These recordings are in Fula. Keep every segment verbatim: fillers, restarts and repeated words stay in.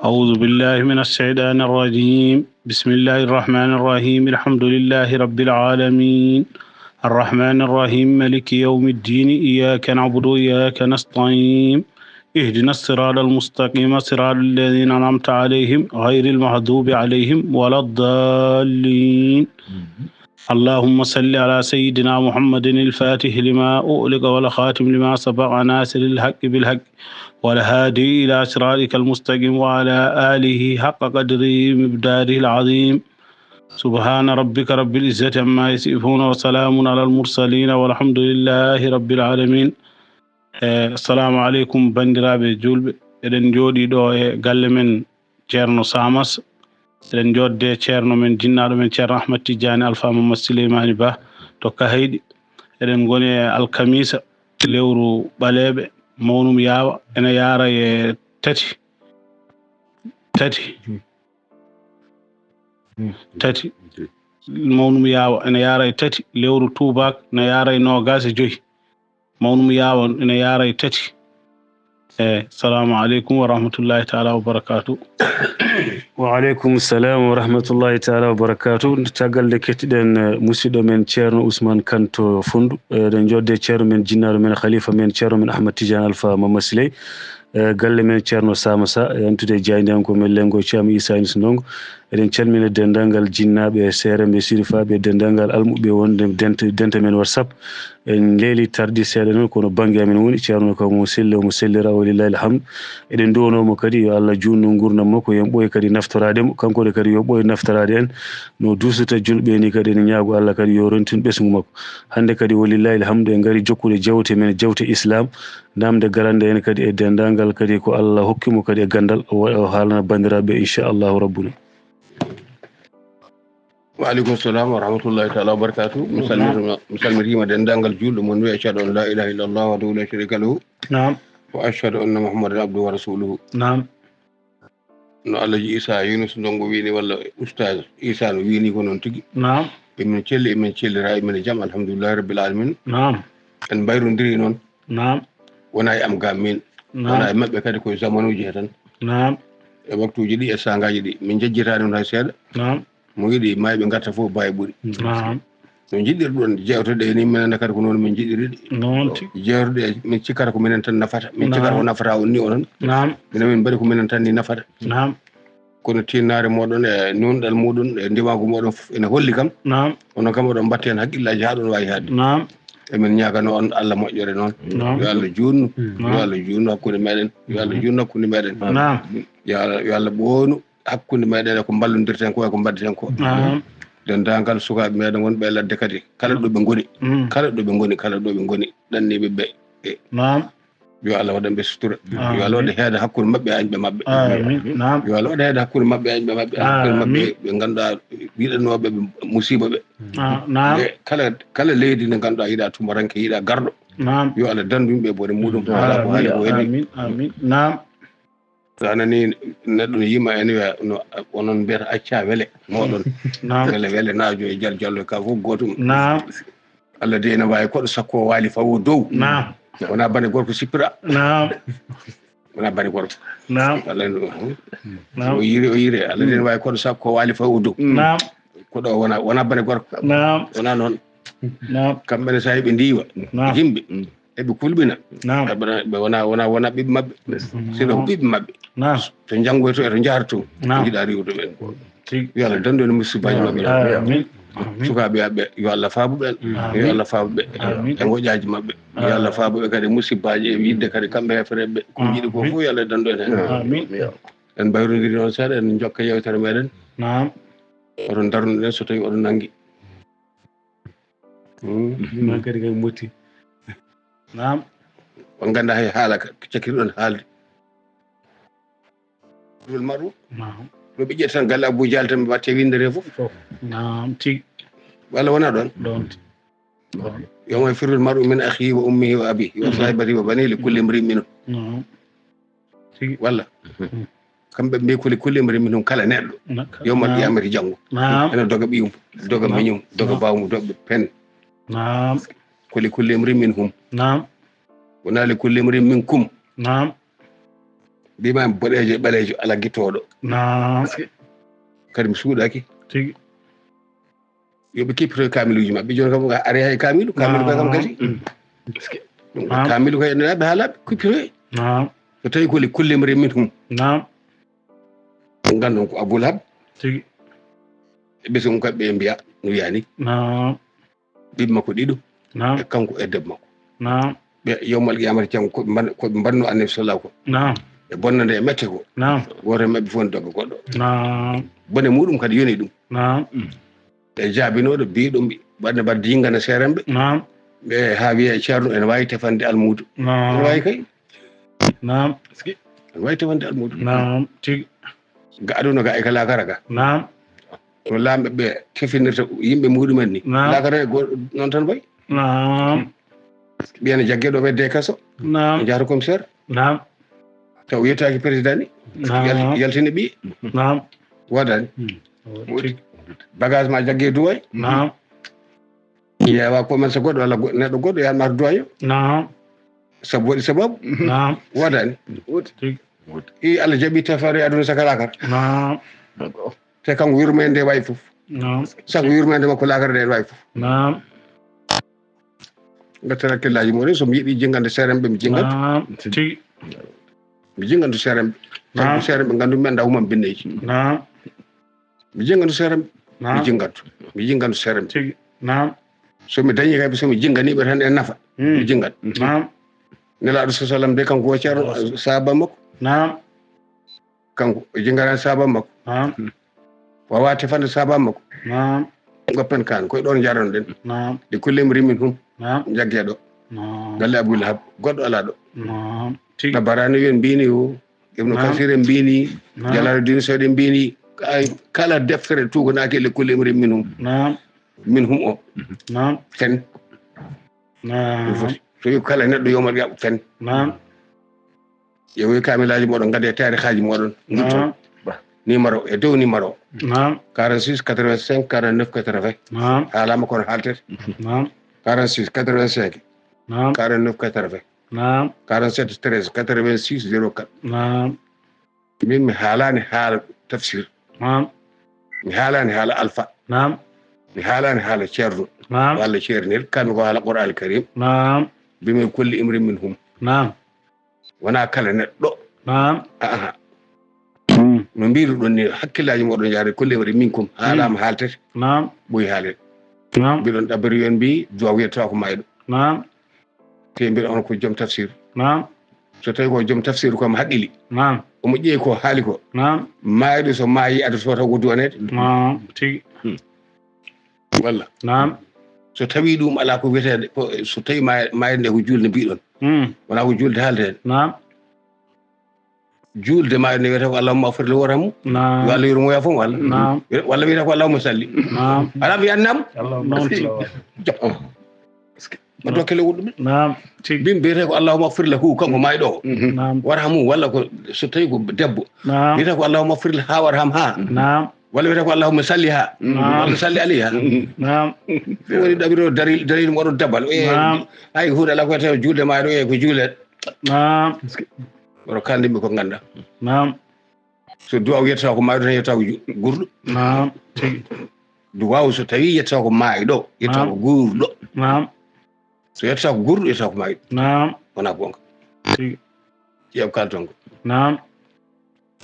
أعوذ بالله من الشيطان الرجيم. بسم الله الرحمن الرحيم. الحمد لله رب العالمين. الرحمن الرحيم. ملك يوم الدين. إياك نعبد وإياك نستعين. اهدنا الصراط المستقيم. صراط الذين أنعمت عليهم غير المغضوب عليهم ولا الضالين. اللهم صل على سيدنا محمد الفاتح لما أغلق والخاتم لما سبق ناصر الحق بالحق والهادي إلى صراطك المستقيم وعلى آله حق قدره ومقداره العظيم. سبحان ربك رب العزة عما يصفون وسلام على المرسلين والحمد لله رب العالمين. Eh, assalamu aleykum, banndiraaɓe juulɓe. Eɗen njooɗii ɗo e galle men Ceerno Samas. Eɗen njoodde ceerno men, jinnaaɗo men, Ceerno Ahmad Tijjaani Alfa Mamad Sileymaani Ba to Kahayɗi. Eɗen ngoni e alkamiisa, lewru ɓaleeɓe, mawnum yaawa, ene yaara e tati. Tati. Tati. Mawnum yaawa, ene yaara e tati. Lewru tuubaak, ene yaara e noogaas e joy. Mawnum yaawa, ene yaara e tati. Eh, salamu aleykum wa rahmatullahi taala wa barakaatu. Wa aleykum salam wa rahmatullahi taala wa barakaatu. Caggal nde kettiɗen, eh, musidɗo men Ceerno Ousmane Kane to Fonndu, eh, eɗen njoodde ceerno men, jinnaaɗo men, khalifa men, ceerno men Ahmad Tidiane Alfa Mama Siley, eh, galle men Ceerno Sama Sa, e antude jaayndiyanko men Lengo Caam Issa Yunus Ndongo. Eɗen calmina denndaangal jinnaaɓe, seeremɓe, sirifaaɓe, denndaangal almuɓɓe wonde dent-, dente men WhatsApp. En leeli tardi seeɗa noon, kono bannge amen woni ceerno kam, omo selli, omo sellira, walillahi alhamdu. Eɗen nduwanoo mo kadi, yo Allah juutnu nguurndam makko, yo en ɓooy kadi naftoraade mo, kanko ne kadi yo ɓooy naftoraade en. No duusata julɓe ni kadi, ene ñaago Allah kadi yo rentin ɓesngu makko. Hannde kadi, walillahi alhamdu, en ngari jokkude jewte men, jewte Islam, namde garande en kadi e denndaangal kadi ko Allah hokki mo kadi e ganndal, o wa-, o haalana banndiraaɓe, inchallahu rabbuna. Wa aleykum salam wa rahmatullahi taala wa barakatuh. Mi salmitima, mi salmitima denndaangal juulɗo mon, wi ashhadu an la ilaha illallah wahdahu la sharika lahu. Naam. Wa ashhadu anna Muhammadan abduhu wa rasuluhu. Naam. No Alhaji Issa Yunus Ndongo wiini, walla Oustaz Issa no wiini ko noon tigi. Naam. Emin celli, emin cellira, emin e jam, alhamdulillahi rabbil alamin. Naam. En mbayrondiri noon. Naam. Wona e am ga min. Naam. Wona e maɓɓe kadi, koye zamanuuji he tan. Naam. E waktuuji ɗi, e saangaaji ɗi. Min njejjitaani on hay seeɗa. Naam. Mo yiɗi mayɓe ngarta fof baawi ɓuri. Naam. No njiɗirɗon jewteɗe ni, minen ne kadi ko noon min njiɗiri ɗe. Noon tigi. Jewteɗe min cikkata ko minen tan nafata. Min cikkata ko nafata on ni onon. Naam. Minen min mbaɗi ko minen tan ni nafata. Naam. Kono tinnaare mooɗon e nuunɗal muuɗum e ndimaagu mooɗum fof ene holli kam. Naam. Onon kam oɗon mbaɗti heen hakkillaaji haa ɗoon waawi haɗde. Naam. Emin ñaagano on Allah moƴƴere noon. Naam. Yo Allah juutnu. Naam. Yo Allah juutnu hakkunde meɗen. Yo Allah juutnu hakkunde meɗen. Naam. Yo Allah, yo Allah ɓoonu hakkunde meɗen e ko mballondirten ko e ko mbaɗeten ko. Naam. Denndaangal sukaaɓe meɗen wonɓe e ladde kadi, kala ɗo ɓe ngoni, mm, kala ɗo ɓe ngoni, kala ɗo ɓe ngoni, ɗanniiɓe ɓe, e, naam, yo Allah waɗan ɓe sutura. Amin. Yo Allah waɗa heeda hakkunde maɓɓe e añɓe maɓɓe. Amin. Naam. Yo Allah waɗa heeda hakkunde maɓɓe e añɓe maɓɓe. Hakkunde maɓɓe, amin, ɓe ngannduɗaa yiɗanooɓe ɓe musiiba ɓe. Ah, naam. Ɓe kala, kala leydi ndi ngannduɗaa yiɗaa tumaranke, yiɗaa garɗo. Naam. Yo Allah danndu yimɓe e bone muuɗum. Amin. Alaa ko haali ko waɗi. Amin. Amin. Naam. So a nanii neɗɗo no yima en wiya, no, onon mbiyata accaa wele, mooɗon. Naam. Wele, wele naajo e jal jallo ka fof gootum. Naam. Allah de ene waawi koɗo sakko waali fawo dow. Naam. Wona bane gorko sippira. Naam. Wona bane gorko. Naam. Allah no, naam, o yiri, o yiri. Allah de ene waawi koɗo sakko waali fawo dow. Naam. Koɗo wona, wona bane gorko. Naam. Wona noon. Naam. Kamɓe ne, so a heɓe ndiwa, naam, yimɓe, mm, eɓe kulɓina. Naam. Ɓe wona, ɓe wona, wona, wona ɓiɓɓe maɓɓe. Mm. Sino ko ɓiɓɓe maɓɓe. Naam. To njanngoyto e to njaharto, naam, jiɗa riiwde ɓen. Tigi. Yo Allah danndu en musibaaji maɓɓe. Amin. Amin. Sukaaɓe maɓɓe, yo Allah faabu ɓe. Amin. Yo Allah faabu ɓe. Amin. E ngoƴaaji maɓɓe. Yo Allah faabu ɓe kadi musibaaji e yiɗde kadi kamɓe heefereɓe ɓe. Ko njiɗi ko fof yo Allah danndu en heen. Amin. En mbayrondiri noon seeɗa, en njokka yeewtere meɗen. Naam. Oɗon darnuɗen so tawi oɗon nanngi. Hmm. Noon kadi kay motti. Naam. On nganndaa hay haala ka, ko cakkirɗon haalde. Firul maru. Naam. Ɗo ɓe ƴetta tan galle Abou Dial tan ɓe watte winndere fof. Fof. Naam, tigi. Walla wona ɗoon? Ɗoon tigi. Yawma yafirrul mar'u min akhihi wa ummihi wa abihi wa sahibatihi wa banihi li kulli imri'in minhum. Naam. Tigi. Walla? Mhm. Kamɓe mbiyi ko li kulli imri'in minhum, kala neɗɗo. Na-, yawmal qiyamati janngo. Naam. Ene doga ɓiyum, doga, naam, miñum, doga, naam, bawmu, doga pen. Naam. Ko li kulli imri'in minhum. Naam. Wona li kulli imri'in minkum. Naam. Mbima boɗeejo e ɓaleejo ala gittooɗo. Naam. Kadi mi suuɗaki. Tigi. Yo ɓe kippito e kaamiluuji maɓɓe. Jooni kam, ari hay kaamilu, kaamilu koy kam gasi. Ɗum ko Naam. Kaamilu koy, ne ɓe haala, ɓe kippito e. Naam. So tawi ko li kulli mri'in minhum. Naam. Ngandon ko Abu Lahab. Tigi. E ɓesngu kam ɓe mbiya, no wiya ni. Naam. Ɓiɓɓe makko ɗiɗo. Naam. E kanko e debbo makko. Naam. Ɓe yawmal qiyamata janngo ko ɓe mban-, ko ɓe mbanno Annabi sallallahu ko. Naam. E bonnande e mette ko. Naam. Gooto e maɓɓe fof ne dogga goɗɗo. Naam. Bone muɗum kadi yoni ɗum. Naam. E jaabinooɗo biiɗo mbi-, ɓadde mbaɗa jingana seeremɓe. Naam. Ɓe haa wiya e ceerno ene waawi tefande almuudo. Naam. Ene waawi kay. Naam. Ene waawi tefande almuudo. Naam. Tigi. Ga aduna ga e ka laakara ga. Naam. No laamɓe ɓe tefinirta yimɓe muɗumen ni. Naam. Laakara e go-, noon tan wayi. Naam. Ɓiya ne jagge ɗo ɓedde kaso. Naam. Jahata commissaire. Naam. Taw yettaaki président ni. Naam. Yal-, yaltini ɓi. Naam. Waɗani. Hmm. Tigi. Bagage ma jagge Duway. Naam. Yeewa commerce goɗɗo walla go-, neɗɗo goɗɗo yaanma to Duway o. Naam. Sabu waɗi sababu. Naam. Waɗani. Tigi. I Allah jaɓi tefare aduna saka laakara. Naam. Te kanko yurmeende wayi fof. Naam. Sabu yurmeende makko laakara nde wayi fof. Naam. Ngattata hakkillaaji mumen, so mi yiɗi jingande seeremɓe, mi jingat. Naam. Tigi. Mi jingantu seeremɓe. Naam. Kanko seeremɓe ngandu men ndaw mam binneji. Naam. Mi jingantu seeremɓe. Naam. Mi jingantu. Mi jingantu seeremɓe. Tigi. Naam. So mi dañi kay, so mi jinganiiɓe tan e nafa. Hmm. Mi jingat. Naam. Nelaaɗo sallallahu alayhi wa sallam de kanko o ceerno, sahaaba makko. Naam. Kanko o jingarani sahaaba makko. Naam. Wawa tefande sahaaba makko. Naam. Goppen kan, koye ɗon jarono ɗen. Naam. Li kulli imri'in minhum. Naam. Jagge ɗo. Naam. Galle Abu Lahab, goɗɗo ala ɗo. Naam. Tigi. Tabarani wi en mbini o, Ibnu Naam. Kasir en mbini, Naam. Jalaluddin Suyuti en mbini, ay, kala deftere tuuganaaki li kulli imri'in minhum. Naam. Minhum o. Naam. Fen. Naam. Ɗum foti. So wi kala neɗɗo yomar yaɓ fen. Naam. Ƴeewoy kaamilaaji mooɗon, ngadee taarihaaji mooɗon, ngitton. Naam. Numéro, e dow numéro. Naam. Quarante-six quatre-vingt-cinq quarante-neuf quatre-vingts. Naam. Haalaama kono haaltet. Naam. Quarante-six quatre-vingt-cinq. Naam. Quarante-neuf quatre-vingts. Naam. Quarante-sept treize quatre-vingt-six zéro quatre. Naam. Min mi haalaani haala tafsir. Naam. Mi haalaani haala alfa. Naam. Mi haalaani haala ceerno. Naam. Walla ceernel, kammi ko haala Qur'aan Karim. Naam. Bima kulli imri'in minhum. Naam. Wonaa kala neɗɗo. Naam. Aha. Hmm. No mbiruɗon ni, hakkillaaji mooɗon yaade kulli imri'in minkum. Haalaama haaltete. Naam. Ɓooyi haalede. Naam. Mbiɗon ɗabbiri yon mbi, duwa wiyata ko mayɗo. Naam. Te mbiɗa on ko joom tafsir. Naam. So tawi ko joom tafsir ko mo haqqili. Naam. Omo ƴeewi ko haali ko. Naam. Maayɗo so maayi, ado so taw ko duwaneede. Naam. Tigi. Hmm. Walla. Naam. So tawi ɗum ala ko wiyeteede, ko so tawi maay-, maayde nde ko juulde mbiɗon. Hmm. Wonaa ko juulde haaldeede. Naam. Juulde maayde nde wiyata ko Allahumma ighfir lahu warhamhu. Naam. Yo Allah yurmo ya fof walla. Naam. Walla wiyata ko Allahumma salli. Naam. Ala mbiya naam. Allahumma salli. Jam. Ma dokkele wuɗɗuɓe. Naam. Tigi. Mbin mbiyete ko Allahumma ighfir lahu, kanko maayɗo o. Naam. Warhamhu, walla ko so tawi ko debbo. Naam. Mbiyete ko Allahumma ighfir laha warhamha. Naam. Walla wiyete ko Allahumma salliha. Naam. Walla salli alayha. Naam. Ɗum woni ɗaɓiro dari-, dalil mo ɗon dabbal. E, Naam. Ay, huɗo ala ko wiyete juulde maayɗo e ko juulde. Naam. Oto kandimi ko ngannda. Naam. So du'a wiyata ko maayɗo tan yetta ko ju-, gurɗo. Naam. Tigi. Du'a so tawi yetta ko maayɗo, yetta Naam. Ko gurɗo. Naam. So yetta ko gurɗo, yetta ko maayɗo. Naam. Wona gonga. Tigi. Ƴeew kalton ko. Naam.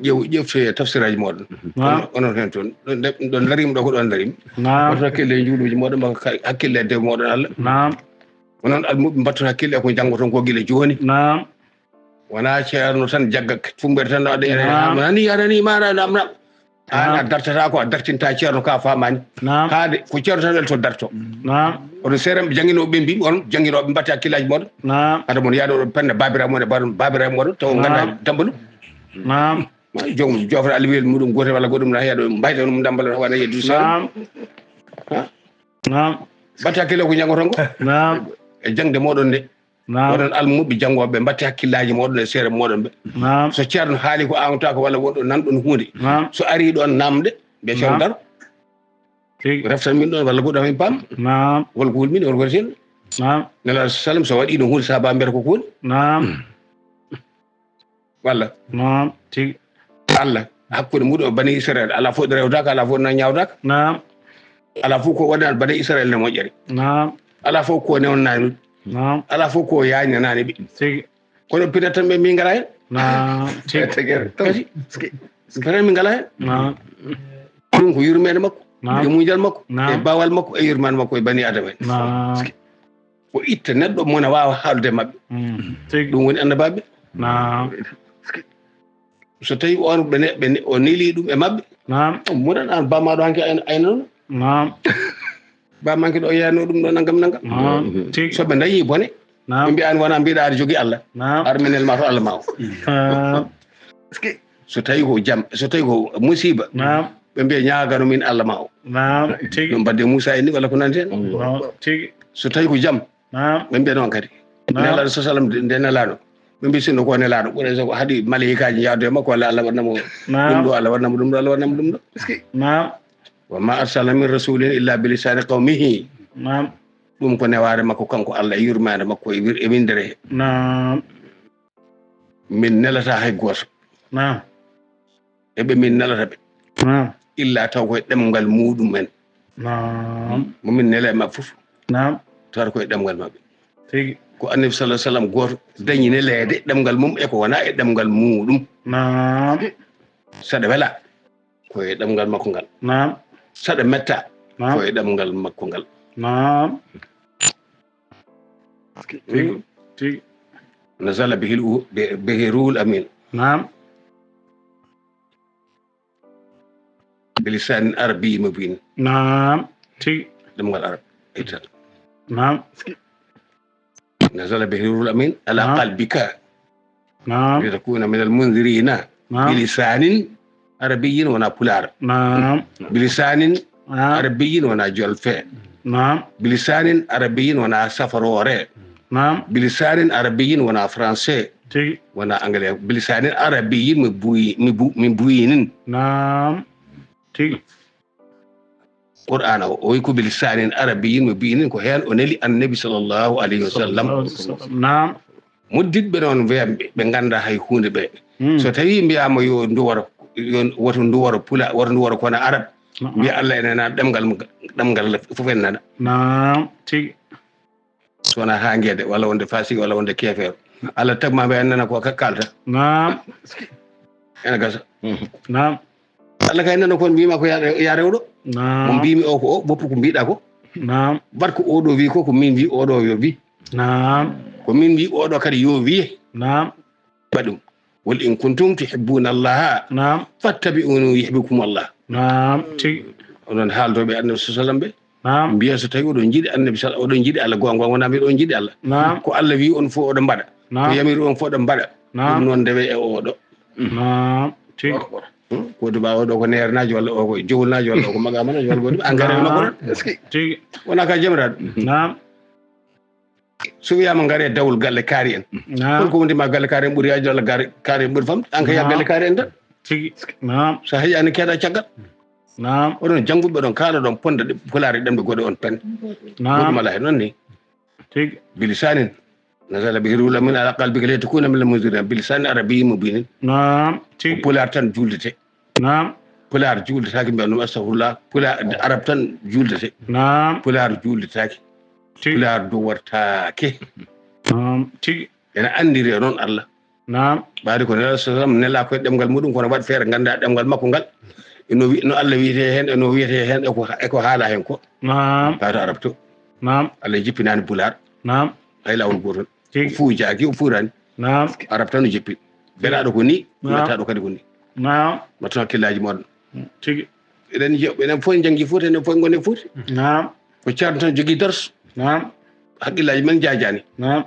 Ƴeew, ƴefte tafsiraaji mooɗon. Naam. Onon, onon heen toon. Ɗon, ɗon darima ɗo ko ɗon darima. Naam. Wata hakkille e juuluuji mooɗon, mbaka ka-, hakkille e dewe mooɗon Allah. Naam. Onon almuɓe mbatton hakkille e ko njanngoton ko gila jooni. Naam. Wona ceerno tan jagga fumbere tan no adda ene Naam. Nani, a nani, ma na, nam, nam. Aan Naam. A dartata ko a dartinta ceerno ka famani. Naam. Haade ko ceerno tan welto darto. Naam. Oɗo seeram jannginooɓe ɓe mbi on jannginooɓe mbatte hakkillaaji mooɗon. Naam. Hade mon yaade oɗo penna baabiraaɓe mon e bar-, baabiraaɓe mooɗon taw Naam. Ngannda dambalu. Naam. Ma joom jofre alwiyel muɗum gotel walla goɗɗum na yaade mbayda ɗum dambal wona yeddu seeram. Naam. Ha? Naam. Mbatte hakkille ko janngoton ko. Naam. E jangde mooɗon nde. Naam. Oɗon almuɓe janngooɓe, mbatte hakkillaaji mooɗon e seere mooɗon ɓe. Naam. So ceerno haali ko aawtaako walla wonɗo nanɗon huunde. Naam. So arii ɗoon naamde, mbiya ceerno Naam. Daro. Tigi. Reftan min ɗoon walla goɗɗo min paam. Naam. Walla ko woni min, walla ko woni seen. Naam. Nelaaɗo sallam so waɗii ɗum huunde saabaa mbiyata ko ko woni. Naam. Walla? Naam, tigi. Allah, hakkunde muɗum e Bani Israel, alaa fof ɗo rewtaaka, alaa fof ɗo ñaawtaaka. Naam. Alaa fof ko wonani Bani Israel ne moƴƴere. Naam. Alaa fof ko newnanaani ɗum. Naam. Alaa fof ko yaañnanaani ɓe. Tigi. Kono pina tan ɓe min ngalaa heen. Naam, tigi. Tigi. Kadi, pina min ngalaa heen. Naam. Ɗum ko yurmeende makko, naam, e muñal makko, naam, e baawal makko, e yurmaande makko e Bani Adama en. Naam. Ko itta neɗɗo mo na waawa haalde e maɓɓe. Mm. Tigi. Ɗum woni annabaaɓe. Naam. So tawi on ɓe ne-, ɓe ne-, o neli ɗum e maɓɓe. Naam. Muɗan an bammaɗo hanke ay-, ayna ɗum. Naam. Bammanke ɗo yano ɗum ɗo nangam nangam. Naam. Tigi. So ɓe dañi bone, naam, ɓe mbiya an wona mbiɗa aɗa jogii Allah. Naam. Ar minel ma to Allah ma o. Naam. So tawi ko jam, so tawi ko musiba, naam, ɓe mbiya ñaagano min Allah ma o. Naam, tigi. Ɗum mbadde Moussa en ni walla ko nanti hen. Naam, tigi. So tawi ko jam, naam, ɓe mbiya noon kadi. Naam. Nelaaɗo sa sallam nde, nde nelaaɗo. Ɓe mbiya sinno ko nelaaɗo, ɓuray so ko haɗi malaikaaji yaade e makko, walla Allah waɗna mo, naam, ɗum ɗo, Allah waɗna mo ɗum ɗo, Allah waɗna mo ɗum ɗo. Naam. Wa ma arsala min rasulin illa bi lisani qawmihi. Naam. Ɗum ko newaare makko kanko Allah e yurmaande makko e wir-, e windere he. Naam. Min nelata hay gooto. Naam. E ɓe min nelata ɓe. Naam. Illa taw koye ɗemngal muɗum en. Naam. Mo min nela e maɓɓe fof. Naam. Tawata koye ɗemngal maɓɓe. Tigi. Ko Annabi sallallahu alaihi wasallam gooto dañi neleede ɗemngal mum e ko wona e ɗemngal muɗum. Naam. Saɗa wela, ko e ɗemngal makko ngal. Naam. Saɗa metta, naam, ko e ɗemngal makko ngal. Naam. Tigi, tigi. Nazala bihil u-, bi-, bihil ruhul amin. Naam. Bilisanin arabiyyin mubin. Naam. Tigi. Ɗemngal arab. Ita. Naam. Nazala bihil ruhul amin ala, naam, qalbika. Naam. Litakuna minal munzirina. Naam. Bilisanin arabiyyin wona pulaar. Naam. Bilisanin, naam, arabiyyin wona jolfe. Naam. Bilisanin arabiyyin wona safaroore. Naam. Bilisanin arabiyyin wona français. Tigi. Wona anglais. Bilisanin arabiyyin mi buyi, mi bu-, mi buyinin. Naam. Tigi. Qur'aana o, o wi ko bilisanin arabiyyin mubinin, ko heen o neli Annabi sallallahu alayhi wa sallam. Sallallahu alayhi wa sallam. Naam. Mudditɓe noon wiyamɓe, ɓe nganndaa hay huunde ɓe. Hmm. So tawii mbiyaama yo nduworo, yo woto nduworo pula, woto nduworo kono arab. Naam. Mbiya Allah ene nana ɗemngal, ɗemngal fof en nana. Naam, tigi. So wonaa haa ngeede, walla wonde faasiq, walla wonde keefeero. Allah tagma mbe en nana ko ka-, kalta. Naam. Ene gasa. Naam. Allah kay nana kon mbima ko ya, ya rewɗo. Naam. Mo mbimi o ko o, woppu ko mbiɗa ko. Naam. Bat ko oɗo wi ko, ko min wi oɗo yo wi. Naam. Ko min wi oɗo kadi yo wiye. Naam. Baɗum. Qul in kuntum tuhibbuna Allaha, naam, fattabi'uni yuhibbukum Allah. Naam, tigi. Onon haaldoɓe Annabi sallallahu alaihi wasallam ɓe. Naam. Mbiya so tawi oɗon jiɗi Annabi sal-, oɗon jiɗi Allah goonga, wona mbiɗon jiɗi Allah. Naam. Ko Allah wi on fof oɗon mbaɗa. Naam. Ko yamiri on fof oɗon mbaɗa. Naam. Ɗum noon ndewe e oɗo. Naam, tigi. Hmm? Ko duba oɗo ko neernaajo walla o ko jowlnaajo walla o ko magamanajo walla ko ɗum. Engrais, naam, makko tan. Tigi. Wona ka jamiraɗo. Naam. So wiyaama ngare dawol galle kaari en. Naam. Hol ko wondi ma galle kaari en ɓuri yaajde walla galle kaari en ɓuri famde? An kay yaa, naam, galle kaari en tan. Tigi. Naam. So a heƴaani keeɗa caggal. Naam. Oɗon jannguɓe ɗon kaala ɗon ponda ɗe pulaar e ɗemɗe goɗɗe on pen. Naam. Goɗɗum alaa heen noon ni. Tigi. Bilisanin nazala bihi ruhul amin ala qalbika litakuna minal munzirin. Bilisanin arabiyyin mubinin. Naam. Tigi. Ko pulaar tan juuldete. Naam. Pulaar juuldetaake, mbiyan ɗum astahfirullah. Pulaar, arab tan juuldete. Naam. Pulaar juuldetaake. Tigi. Pulaar duwortaake. Naam. Tigi. Ene anndiri e noon Allah. Naam. Ɓaade ko Nelaaɗo sallam nelaa koye ɗemngal muɗum, kono waɗ feere ngannda ɗemngal makko ngal. Eno wi-, no Allah wiyetee heen, eno wiyetee heen, e ko, e ko haala heen ko. Naam. Tawa to arab to. Naam. Allah jippinaani pulaar. Naam. Hay laawol gootol. Tigi. O fuujaaki, o fuuraani. Naam. Arab tan o jippi. Belaaɗo ko ni, naam, mettaaɗo kadi ko ni. Naam. Mbatton hakkillaaji mon. Tigi. Eɗen je-, eɗen fof en janngi Fuuta, enen fof en ngoni Fuuta. Naam. Ko Ceerno tan jogii darsu. Naam. Hakkillaaji men njaajaani. Naam.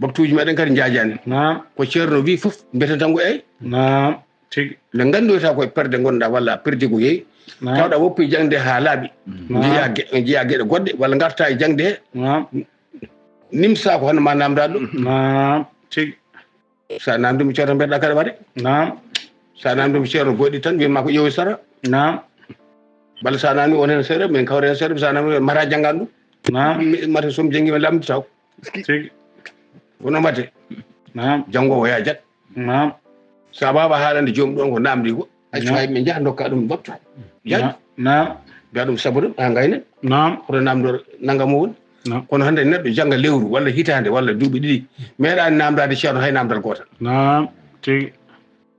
Waktuuji meɗen kadi njaajaani. Naam. Ko Ceerno wi fof, mbiyeten tan ko eey. Naam. Tigi. Nde nganndoyta ko e perde ngonɗaa walla a perdi ko yeeyi. Naam. Tawɗa woppi jaŋde haa laaɓi. Naam. Njeyaa ge-, njeyaa geɗe goɗɗe walla ngartaa e jaŋde he. Naam. Nimsa ko hono ma naamndaa ɗum. Naam. Tigi. Sa naamndiima Ceerno mbeɗa kaɗa waɗe. Naam. Sa naamndiima Ceerno goɗɗi tan, wiyan ma ko ƴeewi sara. Naam. Walla sa naamni on heen seeɗa, min kawra heen seeɗa, sa naamni mata janngan ɗum. Naam. Mi, mata so mi janngi mi lamnditaw. Tigi. Kono mate. Naam. Janngo o yaa jat. Naam. So a waawaa haalande joom ɗoon ko naamndii ko, accu hay ɓe njaha ndokka ɗum mbabtu. Yaaji. Naam. Mbiya ɗum sabu ɗum, haa ngaynen. Naam. Hoto naamndor nannga mo woni. Naam. Kono hannde neɗɗo jannga lewru, walla hitaande, walla duuɓi ɗiɗi, meeɗaani naamndaade ceerno hay naamndal gootal. Naam. Tigi.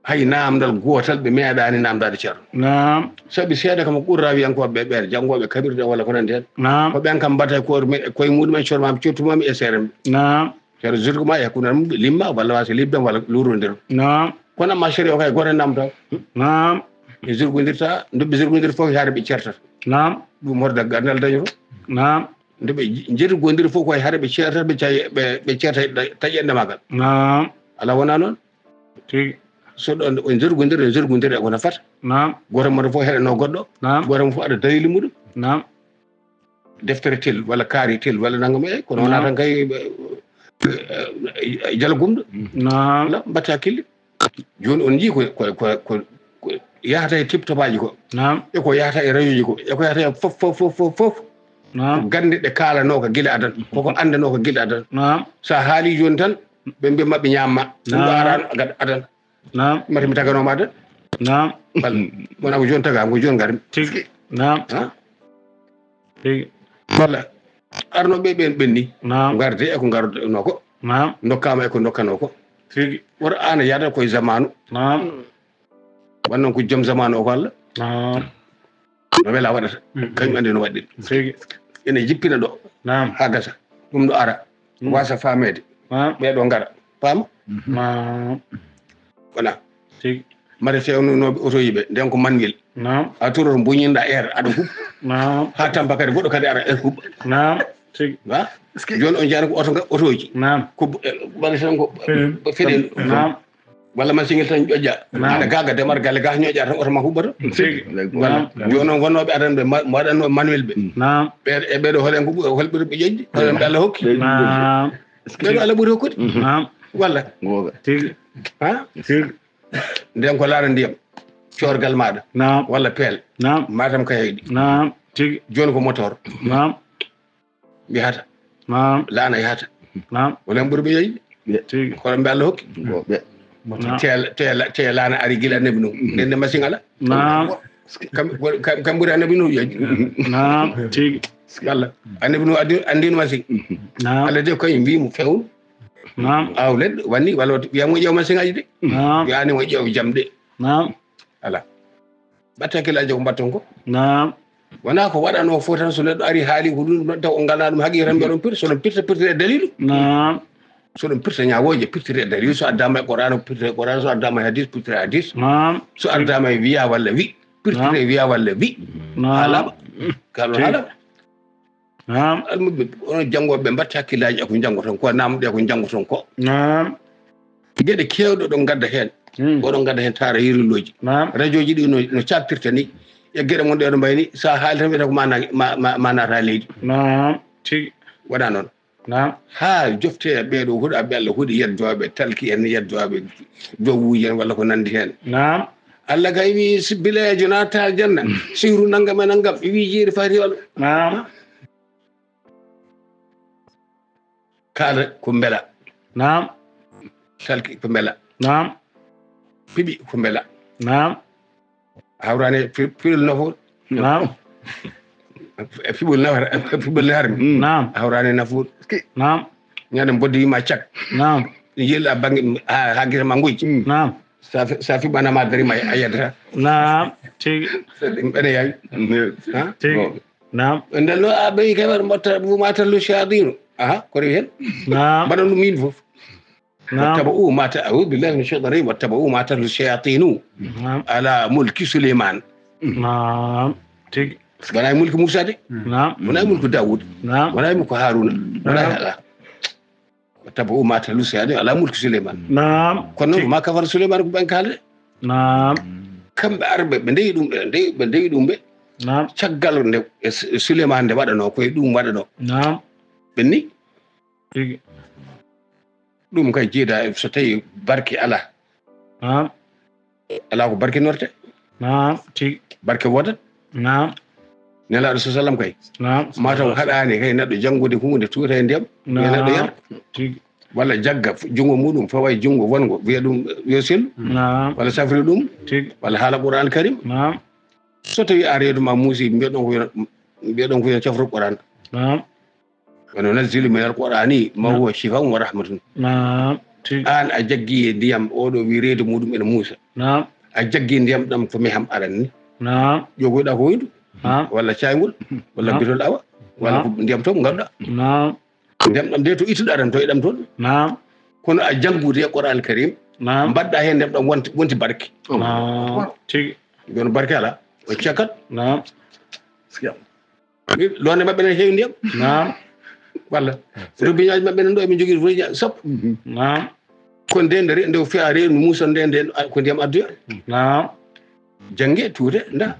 Hay naamndal gootal ɓe meeɗaani naamndaade ceerno. Naam. Sabi seeɗa kam ko ɓurraawiyankooɓe ɓe, ɓeen janngooɓe kaɓirɗe walla ko nanndi heen. Naam. Ko ɓeen kam mbaɗata koore mumen, koye muɗumen, coormaami cottumaami e seere mum. Naam. Ceerno Zirko ma e hakkunde mum, limma walla wasa libdam walla luurondiron. Naam. Kono amma sariya o kay gooto naamndataa. Naam. Ɓe zirgondirta, nde ɓe zirgondirta fof ko hare ɓe ceertata. Naam. Ɗum horde ganndal dañoto. Naam. Nde ɓe j-, jergondir fof ko e hare ɓe ceertata, ɓe cay-, ɓe, ɓe ceerta e ɗa-, taƴe ende magal. Naam. Alaa wonaa noon? Tigi. So ɗon o zirgondir, o zirgondir e ko nafata. Naam. Gooto mo fof heɗanoo goɗɗo. Naam. Gooto mo fof aɗa dalili muɗum. Naam. Deftere tel walla kaari tel walla nangam, eyi, kono wonaa tan kay, eh, eh, eh, jalo gumɗo. Naam. Wala mbatta hakkille. Jooni on njii ko, ko, ko, ko, ko yahata e tiptopaaji ko. Naam. E ko yahata e rayuuji ko. E ko yahata e fof, fof, fof, fof, fof. Naam. Ko gannde ɗe kaalanooka gila adan. Koko anndanooka gila adan. Naam. So a haalii jooni tan, ɓe mbiya maɓɓe ñaamma. Ɗum ɗo Naam. Araano gad-, adan. Naam. Mati mi taganoo ma adan. Naam. Wala. Wona ko jooni tagaa, ko jooni ngarim. Tigi. Naam. Ha? Tigi. Wala. Arnooɓe ɓeen ɓenni. Naam. Ngarde e ko ngarnoo ko. Naam. Ndokkaama e ko ndokkanoo ko. Tigi. Woto aan a yaada koye zamaanu. Naam. Wonnon ko joom zamaanu o ko Allah. Naam. No wela waɗata. Mm. Kañum anndi no waɗɗiri. Tigi. Ene jippina ɗo. Naam. Haa gasa. Ɗum ɗo ara. Mm. Wasa faameede. Naam. Ɓee ɗo ngara. Paama? Naam. Wona. Tigi. Mare feewnunooɓe oto yiɓe. Nden ko manuel. Naam. A toroto mbuñinɗa air, aɗa huɓɓa. Naam. Haa tampa kadi, goɗɗo kadi ara, air huɓɓa. Naam. Tigi. Ha? Jooni on njaani ko oto nga, otooji. Naam. Ko bu-, eh, mbaɗa tan ko feɗen. Naam. Walla machine tan ƴoƴƴa. Naam. Aɗa gaaga demar galle ga ñoƴƴa tan oto ma huɓɓata. Tigi. Walla. Naam. Jooni on wonnooɓe adan ɓe ma-, mbaɗanno manuel ɓe. Naam. Ɓe, e ɓeɗo hoɗen ko ɓu-, hol ɓe ƴoƴƴi? Hoɗen ɓe Allah hokki? Naam. Ɓeɗo Allah ɓuri hokkude. Naam. Walla. Googa. Tigi. Ha? Tigi. Nden ko laana ndiyam. Coorgal maaɗa. Naam. Walla peel. Naam. Matam ka heyɗi. Naam. Tigi. Jooni ko motor. Naam. Yahata. Naam. Laana yahata. Naam. Wala en ɓuri ɓe yeyi. Tigi. Kono mbe Allah hokki. Naam. Teel, teel, teel laana ari gila annabi Nuhu. Nden ne machine ala. Naam. Kam, kam, kam ɓuri annabi Nuhu yeyi. Naam. Tigi. Walla. Annabi Nuhu addi, anndino machine. Naam. Allah de koye mbi mo fewn. Naam. Aw leɗɗe wanni walla wiyamo ƴeew machine aji de. Naam. Wiyani mo ƴeew jamɗe. Naam. Ala. Mbatta hakkillaaji ko mbatton ko. Naam. Wona ko waɗanoo fof tan so neɗɗo ari haali ko ɗum ɗon taw o ngalaa ɗum haqiiqa tan mbiɗon pirta, so ɗon pirta, pirtire e dalilu. Naam. So ɗum pirta ñaawooje, pirtire e dalilu. So addaama e Qur'aana, pirtire e Qur'aana. So addaama e hadis, pirtire e hadis. Naam. So addaama e wiya walla wi, pirtire e wiya walla wi. Naam. Haalaama. Ka ɗum haalaama. Naam. Almuɓɓe, onon janngooɓe ɓe, mbatte hakkillaaji e ko njanngoton ko, naamnde e ko njanngoton ko. Naam. Geɗe keewɗe oɗon ngadda heen. Hmm. Oɗon ngadda heen taara yirilooji. Naam. Rajooji ɗi no, no caaktirta ni. E geɗe mon ɗe oɗon mbayi ni, so a haali tan wiyata ko ma na-, ma, ma, ma naata leydi. Naam. Tigi. Waɗa noon. Naam. Haa jofte ɓee ɗo huɗa ɓe Allah huɗi yeddooɓe talki en, yeddooɓe jowuuji en walla ko nanndi heen. Naam. Allah kay wi si bileejo naatta aljanna, sihru nanngam e nanngam, wi jeeri fati on. Naam. Kaala ko mbela. Naam. Talki ko mbela. Naam. Piɓi ko mbela. Naam. Hawrani fi-, fiɓol nafoore. Naam. E fiɓol nafoore, fiɓol nafoore. Mm. Naam. Hawrani nafoore. Naam. Ñande mboddi ma cak. Naam. Yel a bangi ha, ha gita ma ngoy. Mm. Naam. Sa fi-, sa fiɓana ma dari ma a yadata. Naam. Tigi. Ene yawi. Mm. Ha? Tigi. Bon. Naam. Ndel no a ɓeyi kay waɗa mbatta, ma tallu shayatinu. Aha, ko rewi hen? Naam. Mbaɗa ɗum min fof. Naam. Wattaba'u ma ta-, a'udhu billahi minash shaitanir rajim. Wattaba'u ma tatlu shayatinu Naam. Ala mulki Sulaiman. Naam. Tigi. Wonaa e mulki Musa de. Naam. Wonaa e mulki Dawud. Naam. Wonaa e mulki Haruna. Wonaa e Naam. Ala. Wattaba'u ma tatlu shayatinu ala mulki Sulaiman. Naam. Kono Tigi. Ma kafara Sulaiman ko ɓen kaalde. Naam. Kamɓe arɓe ɓe ndewi ɗum, ɓe ndewi, ɓe ndewi ɗum ɓe. Naam. Caggal nde e Su-, Sulaiman nde waɗanoo, ko e ɗum waɗanoo. Naam. Ɓen ni? Tigi. Ɗum kay jeeda so tawi barke ala. Naam. Ala ko barkinorte. Naam, tigi. Barke woodat. Naam. Nelaaɗo sa sallam kay. Naam. Mataw haɗaani kay neɗɗo janngude huunde tuuta e ndiyam. Yo neɗɗo Naam. Yar. Tigi. Walla jagga fu- junngo muɗum fawa e junngo wonngo, wiya ɗum yo sellu, Naam. Walla safri ɗum, Tigi. Walla haala Qur'an Karim. Naam. So tawi a reedu ma muusi, mbiya ɗon ko yo-, mbiya ɗon ko yo cafru Qur'an. Naam. Wa nunazzilu min al-Qur'ani ma Naam. Huwa shifaa'un wa rahmatun. Naam. Tigi. Aan a jaggi e ndiyam, oɗo wi reedu muɗum ene muusa. Naam. A jaggi ndiyam ɗam ko meham aran ni. Naam. Ƴogoyɗa ko woyndu. Naam. Walla cayngol, walla Naam. Bitol awa, walla Naam. Ko ndiyam to ngarɗa. Naam. Ndiyam ɗam de to ittuɗa ɗam to e ɗam toon. Naam. Kono a janngude e Qur'an Karim. Naam. Mbaɗɗa heen ndiyam ɗam wonti, wonti barke. Naam. Tigi. Jooni barke ala. O cakat. Naam. Londe maɓɓe ne heewi ndiyam. Naam. Walla. Robinet maɓɓe ne ɗo eɓe njogii robinet sappo. Naam. Kono nde nde re-, nde o fiya reenu muusan nde nde a- ko ndiyam addoya. Naam. Jannge tuute nda.